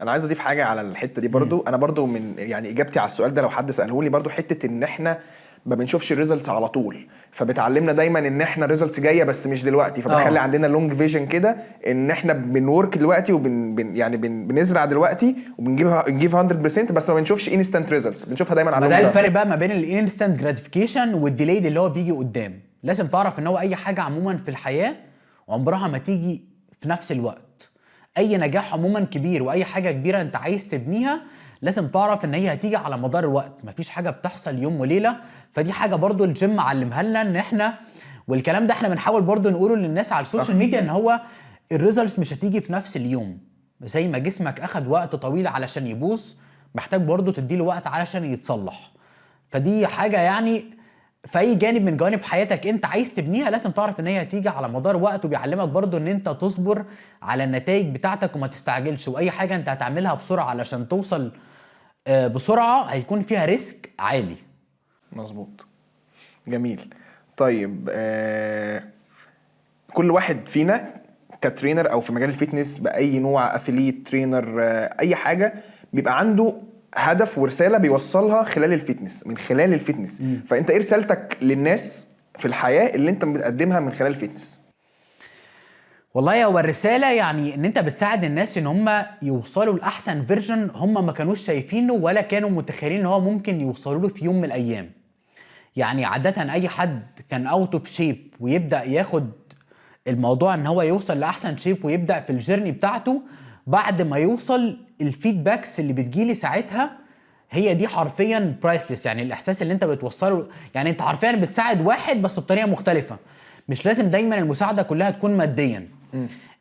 انا عايز اضيف حاجة على الحتة دي برضو. انا برضو من يعني اجابتي على السؤال ده لو حد ساله لي برضو، حتة ان احنا ما بنشوفش ال results على طول، فبتعلمنا دايما ان احنا ال results جاية بس مش دلوقتي، فبتخلي عندنا long vision كده ان احنا بن work دلوقتي وبن بن يعني بن بنزرع دلوقتي وبنجيبها نجيب 100%، بس ما بنشوفش instant results، بنشوفها دايما على ما ده long run. الفرق بقى ما بين ال instant gratification وال delayed اللي هو بيجي قدام. لازم تعرف ان هو اي حاجة عموما في الحياة عمرها ما تيجي في نفس الوقت. اي نجاح عموما كبير واي حاجة كبيرة انت عايز تبنيها لازم تعرف ان هي هتيجي على مدار الوقت، مفيش حاجة بتحصل يوم وليله. فدي حاجة برضو الجيم علمها لنا ان احنا، والكلام ده احنا بنحاول برضو نقوله للناس على ال social media، ان هو ال results مش هتيجي في نفس اليوم. زي ما جسمك اخد وقت طويل علشان يبوظ، محتاج برضو تديله وقت علشان يتصلح. فدي حاجة يعني في اي جانب من جوانب حياتك انت عايز تبنيها لازم تعرف ان هي هتيجي على مدار وقت. وبيعلمك برضو ان انت تصبر على النتائج بتاعتك وما تستعجلش، واي حاجة انت هتعملها بسرعة علشان توصل بسرعة هيكون فيها risk عالي. مظبوط، جميل. طيب كل واحد فينا ك trainer او في مجال ال fitness باي نوع، athlete، trainer، اي حاجه، بيبقى عنده هدف ورسالة بيوصلها خلال ال fitness، من خلال ال fitness. فانت ايه رسالتك للناس في الحياة اللي انت بتقدمها من خلال ال fitness؟ والله هو الرسالة يعني ان انت بتساعد الناس ان هم يوصلوا لاحسن version هم ما كانوش شايفينه ولا كانوا متخيلين ان هو ممكن يوصلوا له في يوم من الايام. يعني عادة اي حد كان out of shape ويبدا ياخد الموضوع ان هو يوصل لاحسن shape ويبدا في ال journey بتاعته، بعد ما يوصل ال feedbacks اللي بتجيلي ساعتها هي دي حرفيا priceless. يعني الاحساس اللي انت بتوصله، يعني انت حرفيا بتساعد واحد بس بطريقة مختلفه. مش لازم دايما المساعدة كلها تكون ماديا،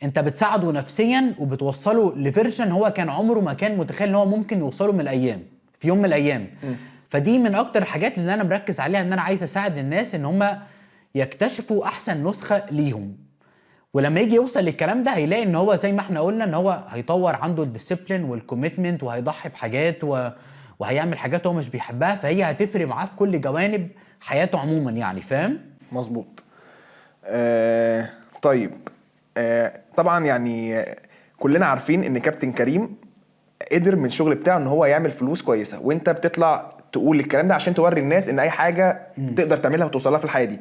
انت بتساعده نفسيا وبتوصله ل version هو كان عمره ما كان متخيل ان هو ممكن يوصله من الايام في يوم من الايام. فدي من اكتر الحاجات اللي انا مركز عليها، ان انا عايز اساعد الناس ان هم يكتشفوا احسن نسخه ليهم. ولما يجي يوصل للكلام ده هيلاقي ان هو زي ما احنا قلنا ان هو هيطور عنده ال discipline وال commitment وهيضحي بحاجات وهيعمل حاجات هو مش بيحبها، فهي هتفرق معاه في كل جوانب حياته عموما يعني، فاهم؟ مظبوط. طيب طبعا يعني كلنا عارفين ان كابتن كريم قدر من الشغل بتاعه ان هو يعمل فلوس كويسه، وانت بتطلع تقول الكلام ده عشان توري الناس ان اي حاجة تقدر تعملها وتوصلها في الحياة دي.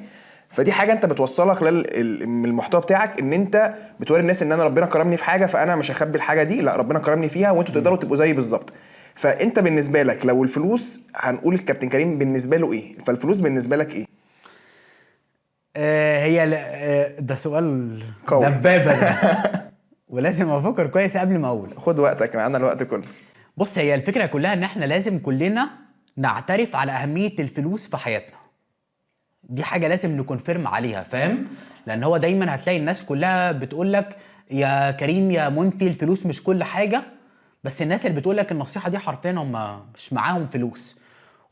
فدي حاجة انت بتوصلها خلال من المحتوى بتاعك، ان انت بتوري الناس ان انا ربنا كرمني في حاجة فانا مش هخبي الحاجة دي، لا ربنا كرمني فيها وانتوا تقدروا تبقوا زيي بالظبط. فانت بالنسبة لك لو الفلوس، هنقول الكابتن كريم بالنسبة له ايه، فالفلوس بالنسبة لك ايه؟ هي ده سؤال قوي. دبابة ده ولازم افكر كويس قبل ما اقول. خد وقتك، معانا الوقت كله. بص، هي الفكرة كلها ان احنا لازم كلنا نعترف على اهمية الفلوس في حياتنا. دي حاجة لازم ن confirm عليها، فاهم؟ لان هو دايما هتلاقي الناس كلها بتقول لك يا كريم يا مونتي الفلوس مش كل حاجة، بس الناس اللي بتقول لك النصيحة دي حرفيا هم مش معاهم فلوس.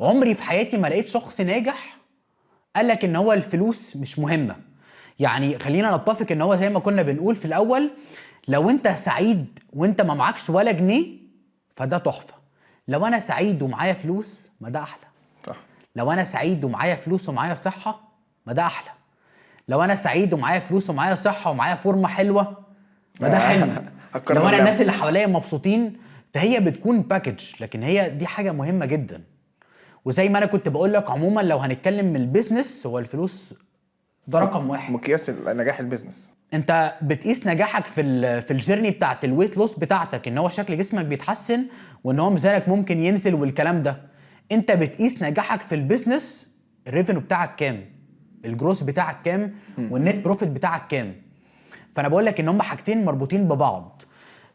عمري في حياتي ما لقيت شخص ناجح قال لك ان هو الفلوس مش مهمة. يعني خلينا نتفق ان هو زي ما كنا بنقول في الاول، لو انت سعيد وانت ما معكش ولا جنيه فده تحفة. لو انا سعيد ومعايا فلوس ما ده احلى. صح. لو انا سعيد ومعايا فلوس ومعايا صحة ما ده احلى. لو انا سعيد ومعايا فلوس ومعايا صحة ومعايا فورمه حلوة ما ده حلو. هتكرر لو انا اللعبة. الناس اللي حواليا مبسوطين، فهي بتكون package. لكن هي دي حاجة مهمة جدا. وزي ما انا كنت بقول لك عموما لو هنتكلم من ال business، هو الفلوس ده رقم واحد. مقياس نجاح ال business. انت بتقيس نجاحك في ال journey بتاعت ال weight loss بتاعتك، ان هو شكل جسمك بيتحسن وان هو ميزانك ممكن ينزل والكلام ده. انت بتقيس نجاحك في ال business ال revenue بتاعك كام، ال gross بتاعك كام، وال net profit بتاعك كام. فانا بقول لك ان هم حاجتين مربوطين ببعض.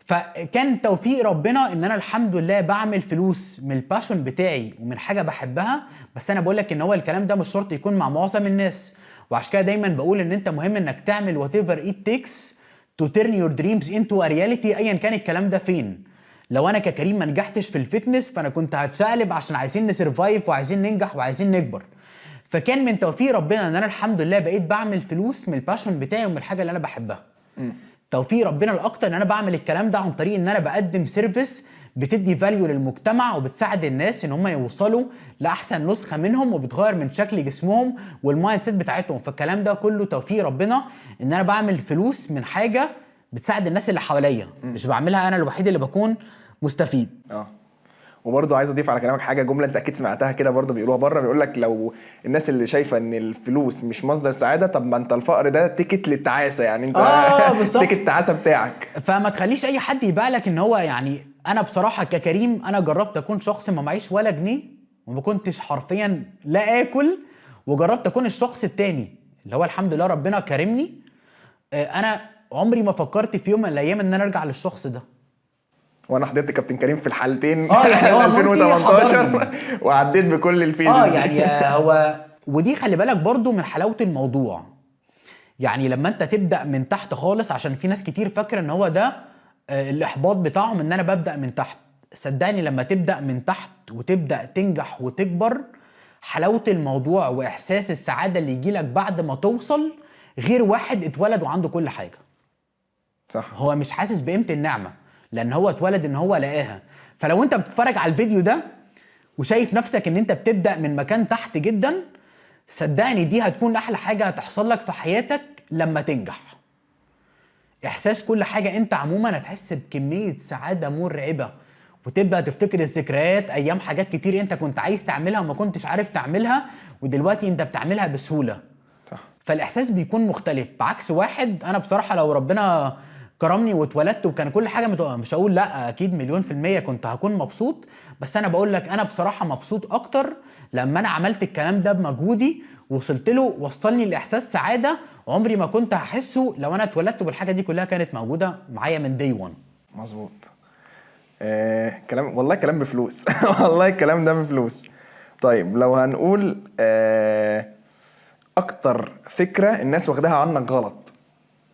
فكان توفيق ربنا ان انا الحمد لله بعمل فلوس من ال passion بتاعي ومن حاجة بحبها. بس انا بقول لك ان هو الكلام ده مش شرط يكون مع معظم الناس، وعشان كده دايما بقول ان انت مهم انك تعمل whatever it takes to turn your dreams into a reality، ايا كان الكلام ده فين. لو انا ككريم ما نجحتش في ال fitness فانا كنت هتشقلب عشان عايزين ن survive وعايزين ننجح وعايزين نكبر. فكان من توفيق ربنا ان انا الحمد لله بقيت بعمل فلوس من ال passion بتاعي ومن الحاجة اللي انا بحبها. توفيق ربنا الاكتر ان انا بعمل الكلام ده عن طريق ان انا بقدم service بتدي value للمجتمع وبتساعد الناس ان هم يوصلوا لاحسن نسخه منهم، وبتغير من شكل جسمهم وال mindset بتاعتهم. فالكلام ده كله توفيق ربنا ان انا بعمل فلوس من حاجة بتساعد الناس اللي حواليا، مش بعملها انا الوحيد اللي بكون مستفيد. وبرضه عايز اضيف على كلامك حاجه، جملة انت اكيد سمعتها كده برضه بيقولوها بره، بيقول لك لو الناس اللي شايفه ان الفلوس مش مصدر سعادة، طب ما انت الفقر ده ticket للتعاسة، يعني انت بالظبط. ticket التعاسة بتاعك. فما تخليش اي حد يبيع لك ان هو، يعني انا بصراحة ككريم انا جربت اكون شخص ما معيش ولا جنيه وما كنتش حرفيا لا اكل، وجربت اكون الشخص التاني اللي هو الحمد لله ربنا كرمني. انا عمري ما فكرت في يوم من الايام ان انا ارجع للشخص ده. وانا حضرت كابتن كريم في الحالتين. يعني هو مونتي 2018 حضرني. وعديت بكل ال phases دي. يعني هو ودي خلي بالك برضو من حلاوة الموضوع، يعني لما انت تبدا من تحت خالص، عشان في ناس كتير فاكره ان هو ده الاحباط بتاعهم ان انا ببدا من تحت. صدقني لما تبدا من تحت وتبدا تنجح وتكبر، حلاوة الموضوع واحساس السعادة اللي يجيلك بعد ما توصل غير واحد اتولد وعنده كل حاجة. هو مش حاسس بقيمة النعمة لان هو اتولد ان هو لقاها. فلو انت بتتفرج على الفيديو ده وشايف نفسك ان انت بتبدا من مكان تحت جدا، صدقني دي هتكون احلى حاجة هتحصل لك في حياتك لما تنجح. احساس كل حاجة انت عموما هتحس بكمية سعادة مرعبة، وتبدا تفتكر الذكريات ايام حاجات كتير انت كنت عايز تعملها وما كنتش عارف تعملها، ودلوقتي انت بتعملها بسهولة. فالاحساس بيكون مختلف. بعكس واحد، انا بصراحة لو ربنا كرمني واتولدت وكان كل حاجة مش هقول لا، اكيد 1,000,000% كنت هكون مبسوط، بس انا بقول لك انا بصراحة مبسوط اكتر لما انا عملت الكلام ده بمجهودي وصلت له، وصلني لاحساس سعادة عمري ما كنت هحسه لو انا اتولدت والحاجة دي كلها كانت موجودة معايا من day 1. مظبوط. كلام والله كلام بفلوس. والله الكلام ده بفلوس. طيب لو هنقول اكتر فكرة الناس واخداها عنك غلط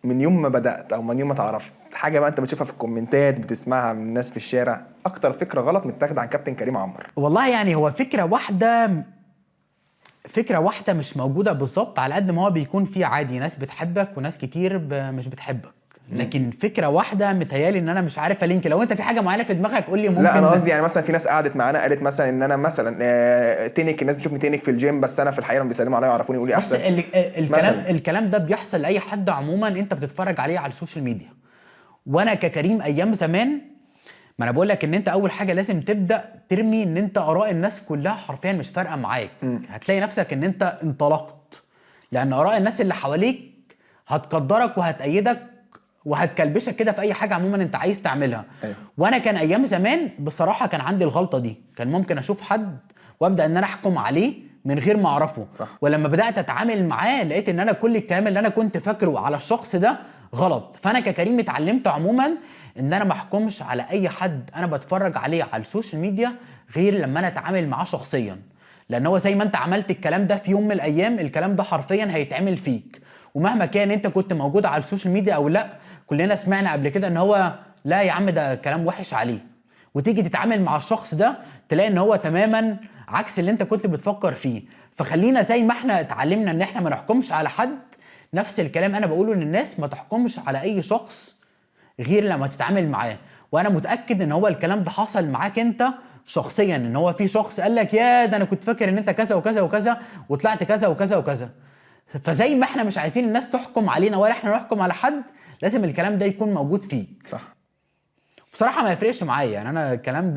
من يوم ما بدات او من يوم ما تعرفت، حاجة بقى انت بتشوفها في الكومنتات، بتسمعها من الناس في الشارع، اكتر فكرة غلط متاخده عن كابتن كريم عمر. والله يعني هو فكرة واحدة مش موجودة بالظبط، على قد ما هو بيكون في عادي ناس بتحبك وناس كتير مش بتحبك، لكن فكرة واحدة متهيالي ان انا مش عارف ا link. لو انت في حاجة معينة في دماغك قول لي. ممكن لا انا قصدي يعني مثلا في ناس قعدت معانا قالت مثلا ان انا مثلا تنك، الناس بتشوفني تنك في الجيم، بس انا في الحقيقة لما بيسلموا عليا ويعرفوني يقولوا لي بص، احسن. الكلام مثلاً. الكلام ده بيحصل لاي حد عموما انت بتتفرج عليه على ال social media. وانا ككريم ايام زمان، ما انا بقول لك ان انت اول حاجة لازم تبدا ترمي ان انت اراء الناس كلها حرفيا مش فارقه معاك. هتلاقي نفسك ان انت انطلقت، لان اراء الناس اللي حواليك هتقدرك وهتأيدك وهتكلبشك كده في اي حاجة عموما انت عايز تعملها. وانا كان ايام زمان بصراحة كان عندي الغلطة دي، كان ممكن اشوف حد وابدا ان انا احكم عليه من غير ما اعرفه. صح. ولما بدات اتعامل معاه لقيت ان انا كل الكلام اللي انا كنت فاكره على الشخص ده غلط. فانا ككريم اتعلمت عموما ان انا ما احكمش على اي حد انا بتفرج عليه على ال social media غير لما انا اتعامل معاه شخصيا، لان هو زي ما انت عملت الكلام ده في يوم من الايام الكلام ده حرفيا هيتعمل فيك، ومهما كان انت كنت موجود على ال social media او لا. كلنا سمعنا قبل كده ان هو لا يا عم ده كلام وحش عليه، وتيجي تتعامل مع الشخص ده تلاقي ان هو تماما عكس اللي انت كنت بتفكر فيه. فخلينا زي ما احنا اتعلمنا ان احنا ما نحكمش على حد، نفس الكلام انا بقوله للناس، ما تحكمش على اي شخص غير لما تتعامل معاه. وانا متاكد ان هو الكلام ده حصل معاك انت شخصيا، ان هو في شخص قال لك يا ده انا كنت فاكر ان انت كذا وكذا وكذا وطلعت كذا وكذا وكذا. فزي ما احنا مش عايزين الناس تحكم علينا ولا احنا نحكم على حد، لازم الكلام ده يكون موجود فيك. صح. بصراحة ما يفرقش معايا، يعني انا الكلام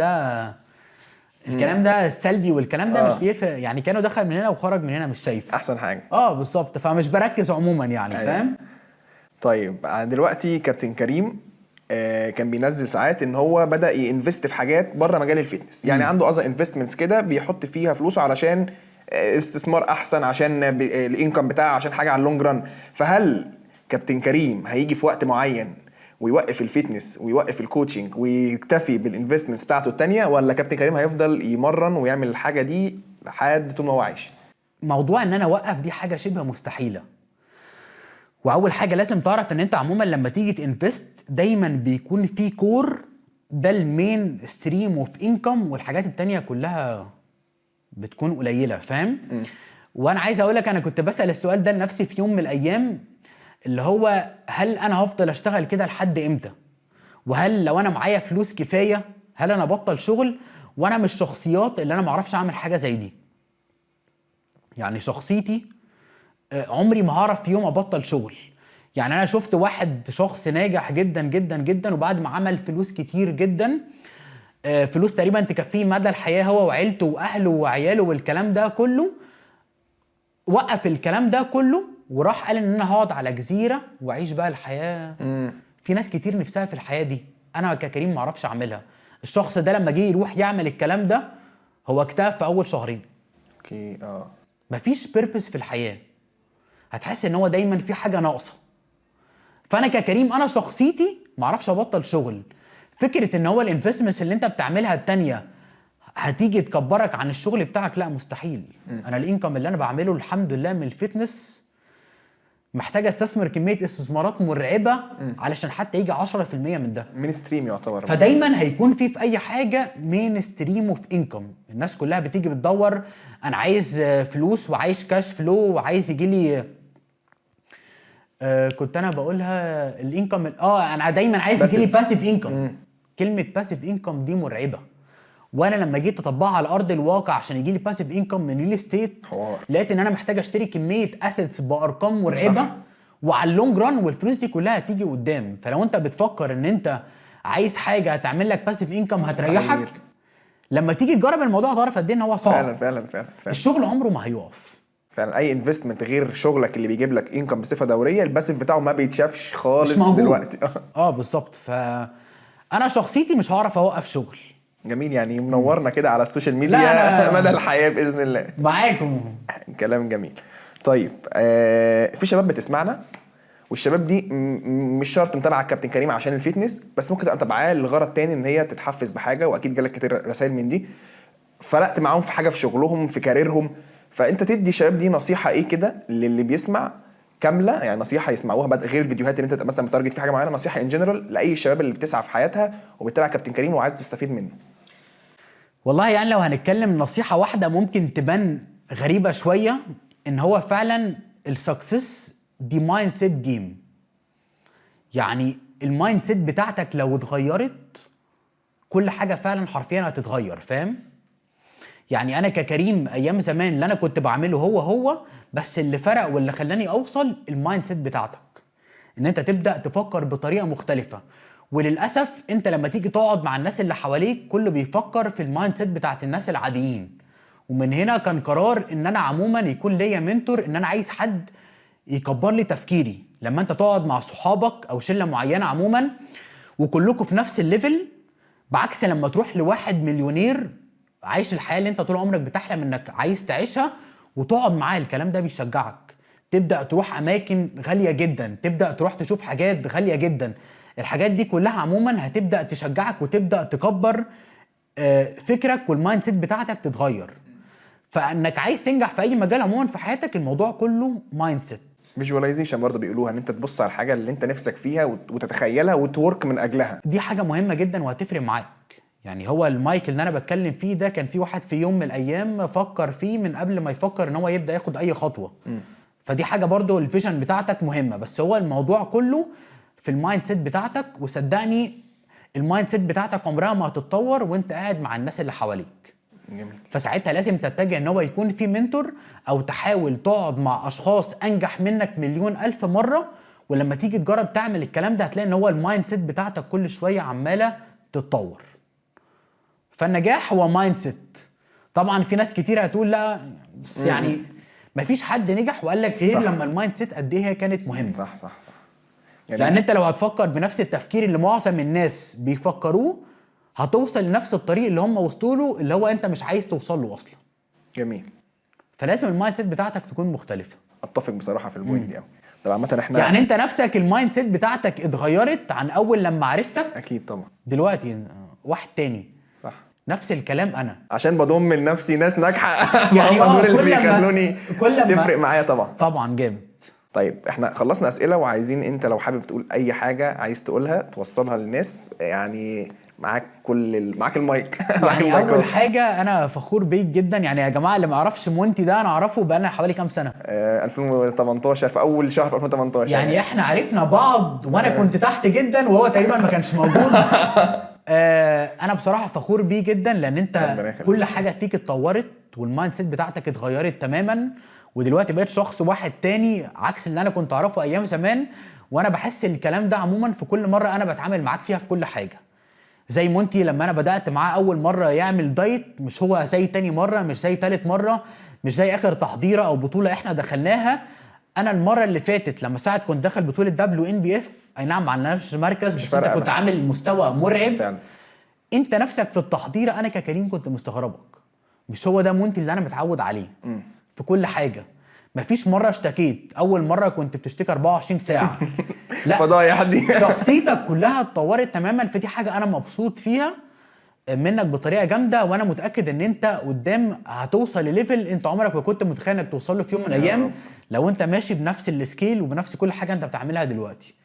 ده السلبي والكلام ده مش بيفرق، يعني كانوا دخل من هنا وخرج من هنا مش شايف. احسن حاجه. بالظبط، فمش بركز عموما يعني. فاهم؟ طيب دلوقتي كابتن كريم كان بينزل ساعات ان هو بدا ي invest في حاجات بره مجال ال fitness، يعني عنده other investments كده بيحط فيها فلوسه علشان استثمار احسن، عشان ال income بتاعه، عشان حاجة على ال long run. فهل كابتن كريم هيجي في وقت معين ويوقف ال fitness ويوقف ال coaching ويكتفي بال investments بتاعته التانية، ولا كابتن كريم هيفضل يمرن ويعمل الحاجة دي لحد طول ما هو عايش؟ موضوع ان انا اوقف دي حاجة شبه مستحيله. واول حاجة لازم تعرف ان انت عموما لما تيجي ت invest دايما بيكون في core، ده ال main stream of income، والحاجات التانية كلها بتكون قليله، فاهم؟ وانا عايز اقول لك انا كنت بسال السؤال ده لنفسي في يوم من الايام، اللي هو هل انا هفضل اشتغل كده لحد امتى؟ وهل لو انا معايا فلوس كفاية هل انا ابطل شغل؟ وانا مش شخصيات اللي انا معرفش اعمل حاجة زي دي، يعني شخصيتي عمري ما هعرف في يوم ابطل شغل. يعني انا شفت واحد شخص ناجح جدا جدا جدا، وبعد ما عمل فلوس كتير جدا، فلوس تقريبا تكفيه مدى الحياة هو وعيلته واهله وعياله والكلام ده كله، وقف الكلام ده كله وراح قال ان انا هقعد على جزيرة واعيش بقى الحياه. في ناس كتير نفسها في الحياة دي، انا ككريم ما اعرفش اعملها. الشخص ده لما جه يروح يعمل الكلام ده هو اكتئب في اول شهرين. okay. مفيش purpose في الحياه، هتحس ان هو دايما في حاجة ناقصه. فانا ككريم انا شخصيتي ما اعرفش ابطل شغل. فكرة ان هو ال investments اللي انت بتعملها التانية هتيجي تكبرك عن الشغل بتاعك، لا مستحيل. انا ال income اللي انا بعمله الحمد لله من ال fitness محتاج استثمر كمية استثمارات مرعبة علشان حتى يجي 10% من ده. main stream يعتبر. فدايما هيكون في اي حاجة main stream of income. الناس كلها بتيجي بتدور انا عايز فلوس وعايز cash flow وعايز يجي لي كنت انا بقولها ال income، انا دايما عايز يجي لي passive income. كلمة passive income دي مرعبه، وانا لما جيت اطبقها على ارض الواقع عشان يجي لي passive income من real estate حوار. لقيت ان انا محتاج اشتري كمية assets بارقام مرعبة وعلى ال long run، والفلوس دي كلها هتيجي قدام. فلو انت بتفكر ان انت عايز حاجة هتعمل لك passive income هتريحك، لما تيجي تجرب الموضوع هتعرف قد ايه ان هو صعب. فعلا فعلا فعلا فعلا. الشغل عمره ما هيقف. فعلا اي investment غير شغلك اللي بيجيب لك income بصفة دوريه، ال passive بتاعه ما بيتشافش خالص مش موجود دلوقتي. اه بالظبط. ف انا شخصيتي مش هعرف اوقف شغل. جميل، يعني منورنا كده على ال social media لا، مدى الحياة باذن الله. معاكم. كلام جميل. طيب في شباب بتسمعنا، والشباب دي مش شرط متابعه الكابتن كريم عشان ال fitness، بس ممكن تبقى متابعاه لغرض تاني ان هي تتحفز بحاجه، واكيد جالك كتير رسائل من دي فرقت معاهم في حاجة في شغلهم في career هم. فانت تدي الشباب دي نصيحة ايه كده للي بيسمع كامله، يعني نصيحة يسمعوها بعد غير الفيديوهات اللي انت تبقى مثلا ب target في حاجة معينه، نصيحة in general لاي الشباب اللي بتسعى في حياتها وبتتابع كابتن كريم وعايز تستفيد منه؟ والله يعني لو هنتكلم نصيحة واحدة ممكن تبان غريبة شوية، ان هو فعلا ال success دي mindset game. يعني ال mindset بتاعتك لو اتغيرت كل حاجة فعلا حرفيا هتتغير، فاهم؟ يعني انا ككريم ايام زمان اللي انا كنت بعمله هو هو، بس اللي فرق واللي خلاني اوصل ال mindset بتاعتك، ان انت تبدا تفكر بطريقة مختلفه. وللاسف انت لما تيجي تقعد مع الناس اللي حواليك كله بيفكر في ال mindset بتاعت الناس العاديين. ومن هنا كان قرار ان انا عموما يكون ليا mentor، ان انا عايز حد يكبر لي تفكيري. لما انت تقعد مع صحابك او شله معينة عموما وكلكم في نفس ال level، بعكس لما تروح لواحد مليونير عايش الحياة اللي انت طول عمرك بتحلم انك عايز تعيشها، وتقعد معاه، الكلام ده بيشجعك. تبدا تروح اماكن غالية جدا، تبدا تروح تشوف حاجات غالية جدا. الحاجات دي كلها عموما هتبدا تشجعك وتبدا تكبر فكرك وال mindset بتاعتك تتغير. فانك عايز تنجح في اي مجال عموما في حياتك، الموضوع كله mindset. visualization برضه بيقولوها، ان انت تبص على الحاجة اللي انت نفسك فيها وتتخيلها وت work من اجلها. دي حاجة مهمة جدا وهتفرق معاك. يعني هو المايك اللي انا بتكلم فيه ده كان في واحد في يوم من الايام فكر فيه من قبل ما يفكر ان هو يبدا ياخد اي خطوة. فدي حاجة برضو ال vision بتاعتك مهمه، بس هو الموضوع كله في ال mindset بتاعتك. وصدقني ال mindset بتاعتك عمرها ما هتتطور وانت قاعد مع الناس اللي حواليك. فساعتها لازم تتجه ان هو يكون في mentor، او تحاول تقعد مع اشخاص انجح منك مليون الف مره، ولما تيجي تجرب تعمل الكلام ده هتلاقي ان هو ال mindset بتاعتك كل شوية عماله تتطور. فالنجاح هو mindset. طبعا في ناس كتير هتقول لا، بس يعني مفيش حد نجح وقال لك غير لما ال mindset قد ايه هي كانت مهمة. صح صح صح. يعني لان انت لو هتفكر بنفس التفكير اللي معظم الناس بيفكروه هتوصل لنفس الطريق اللي هم وصلوا له، اللي هو انت مش عايز توصل له اصلا. جميل. فلازم ال mindset بتاعتك تكون مختلفة. اتفق بصراحة في ال point دي قوي. طب عامة احنا يعني انت نفسك ال mindset بتاعتك اتغيرت عن اول لما عرفتك؟ اكيد طبعا. دلوقتي واحد تاني. صح. نفس الكلام انا عشان بضم لنفسي ناس ناجحة يعني هم دول اللي كل لما- بيخلوني كل لما- تفرق معايا طبعا. طبعا جامد. طيب احنا خلصنا اسئلة، وعايزين انت لو حابب تقول اي حاجة عايز تقولها توصلها للناس، يعني معاك كل معاك المايك. معاك يعني المايك اول اهو. حاجة انا فخور بيك جدا. يعني يا جماعة اللي ما يعرفش مونتي ده انا اعرفه بقالنا حوالي كام سنة؟ 2018، في اول شهر في 2018. يعني احنا عرفنا بعض وانا كنت تحت جدا وهو تقريبا ما كانش موجود. انا بصراحة فخور بيه جدا، لان انت ربنا يخليك. كل حاجة فيك اتطورت وال mindset بتاعتك اتغيرت تماما، ودلوقتي بقيت شخص واحد تاني عكس اللي انا كنت اعرفه ايام زمان. وانا بحس الكلام ده عموما في كل مرة انا بتعامل معاك فيها في كل حاجة. زي مونتي لما انا بدات معاه اول مرة يعمل diet، مش هو زي تاني مرة، مش زي تالت مرة، مش زي اخر تحضيره او بطوله احنا دخلناها. انا المرة اللي فاتت لما ساعة كنت داخل بطوله WNBF، اي نعم ما عملناش مركز، مش بس انت فارقة كنت بس. عامل مستوى مرعب. فعلا. انت نفسك في التحضيره انا ككريم كنت مستغربك، مش هو ده مونتي اللي انا متعود عليه. في كل حاجة مفيش مرة اشتكيت. اول مرة كنت بتشتكي 24 ساعة. لا، فضايح دي. شخصيتك كلها اتطورت تماما، فدي حاجة انا مبسوط فيها منك بطريقة جامدة، وانا متاكد ان انت قدام هتوصل ل level انت عمرك ما كنت متخيل انك توصل له في يوم من يا الايام، رب. لو انت ماشي بنفس ال scale وبنفس كل حاجة انت بتعملها دلوقتي.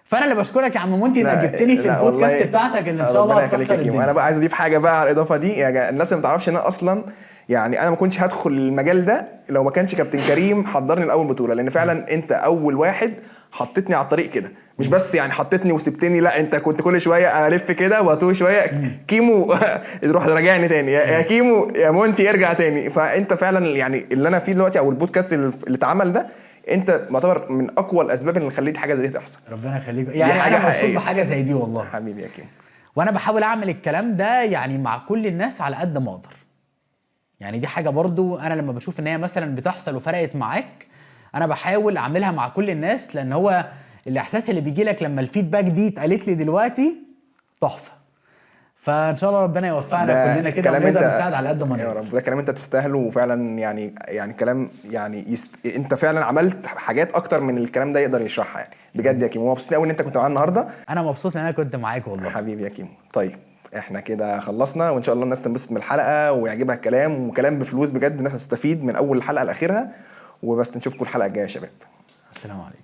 فانا اللي بشكرك يا عم مونتي انك لا، جبتني في لا البودكاست والله، بتاعتك اللي ان شاء الله ربنا يخليك هتكسر يا كيمو. الدنيا. انا بقى عايز اضيف حاجة بقى على الاضافة دي. يا الناس اللي ما تعرفش ان انا اصلا يعني انا ما كنتش هدخل المجال ده لو ما كانش كابتن كريم حضرني لاول بطوله، لان فعلا انت اول واحد حطيتني على الطريق كده، مش بس يعني حطيتني وسبتني، لا انت كنت كل شوية الف كده واتوه شوية، كيمو تروح راجعني تاني، يا كيمو يا مونتي ارجع تاني. فانت فعلا يعني اللي انا فيه دلوقتي او البودكاست اللي اتعمل ده، انت معتبر من اقوى الاسباب اللي خليت حاجة زي دي تحصل. ربنا يخليك. يعني حاجة انا مبسوط حقيقية. بحاجة زي دي والله. حبيبي يا كيمو. وانا بحاول اعمل الكلام ده يعني مع كل الناس على قد ما اقدر. يعني دي حاجة برضو انا لما بشوف ان هي مثلا بتحصل وفرقت معاك، انا بحاول اعملها مع كل الناس، لان هو الاحساس اللي بيجي لك لما ال feedback دي اتقالت لي دلوقتي تحفة. فان شاء الله ربنا يوفقنا ده كلنا كده كلام ونقدر انت- نساعد على قد ما يا نقدر. رب. ده كلام انت تستاهله، وفعلا يعني كلام يعني انت فعلا عملت حاجات اكتر من الكلام ده يقدر يشرحها يعني بجد يا كيمو. مبسوط قوي ان انت كنت معانا النهارده. انا مبسوط ان انا كنت معاك والله. حبيبي يا كيمو. طيب احنا كده خلصنا، وان شاء الله الناس تنبسط من الحلقة ويعجبها الكلام، وكلام بفلوس بجد، الناس هتستفيد من اول الحلقة لاخرها. وبس نشوفكم الحلقة الجاية يا شباب. السلام عليكم.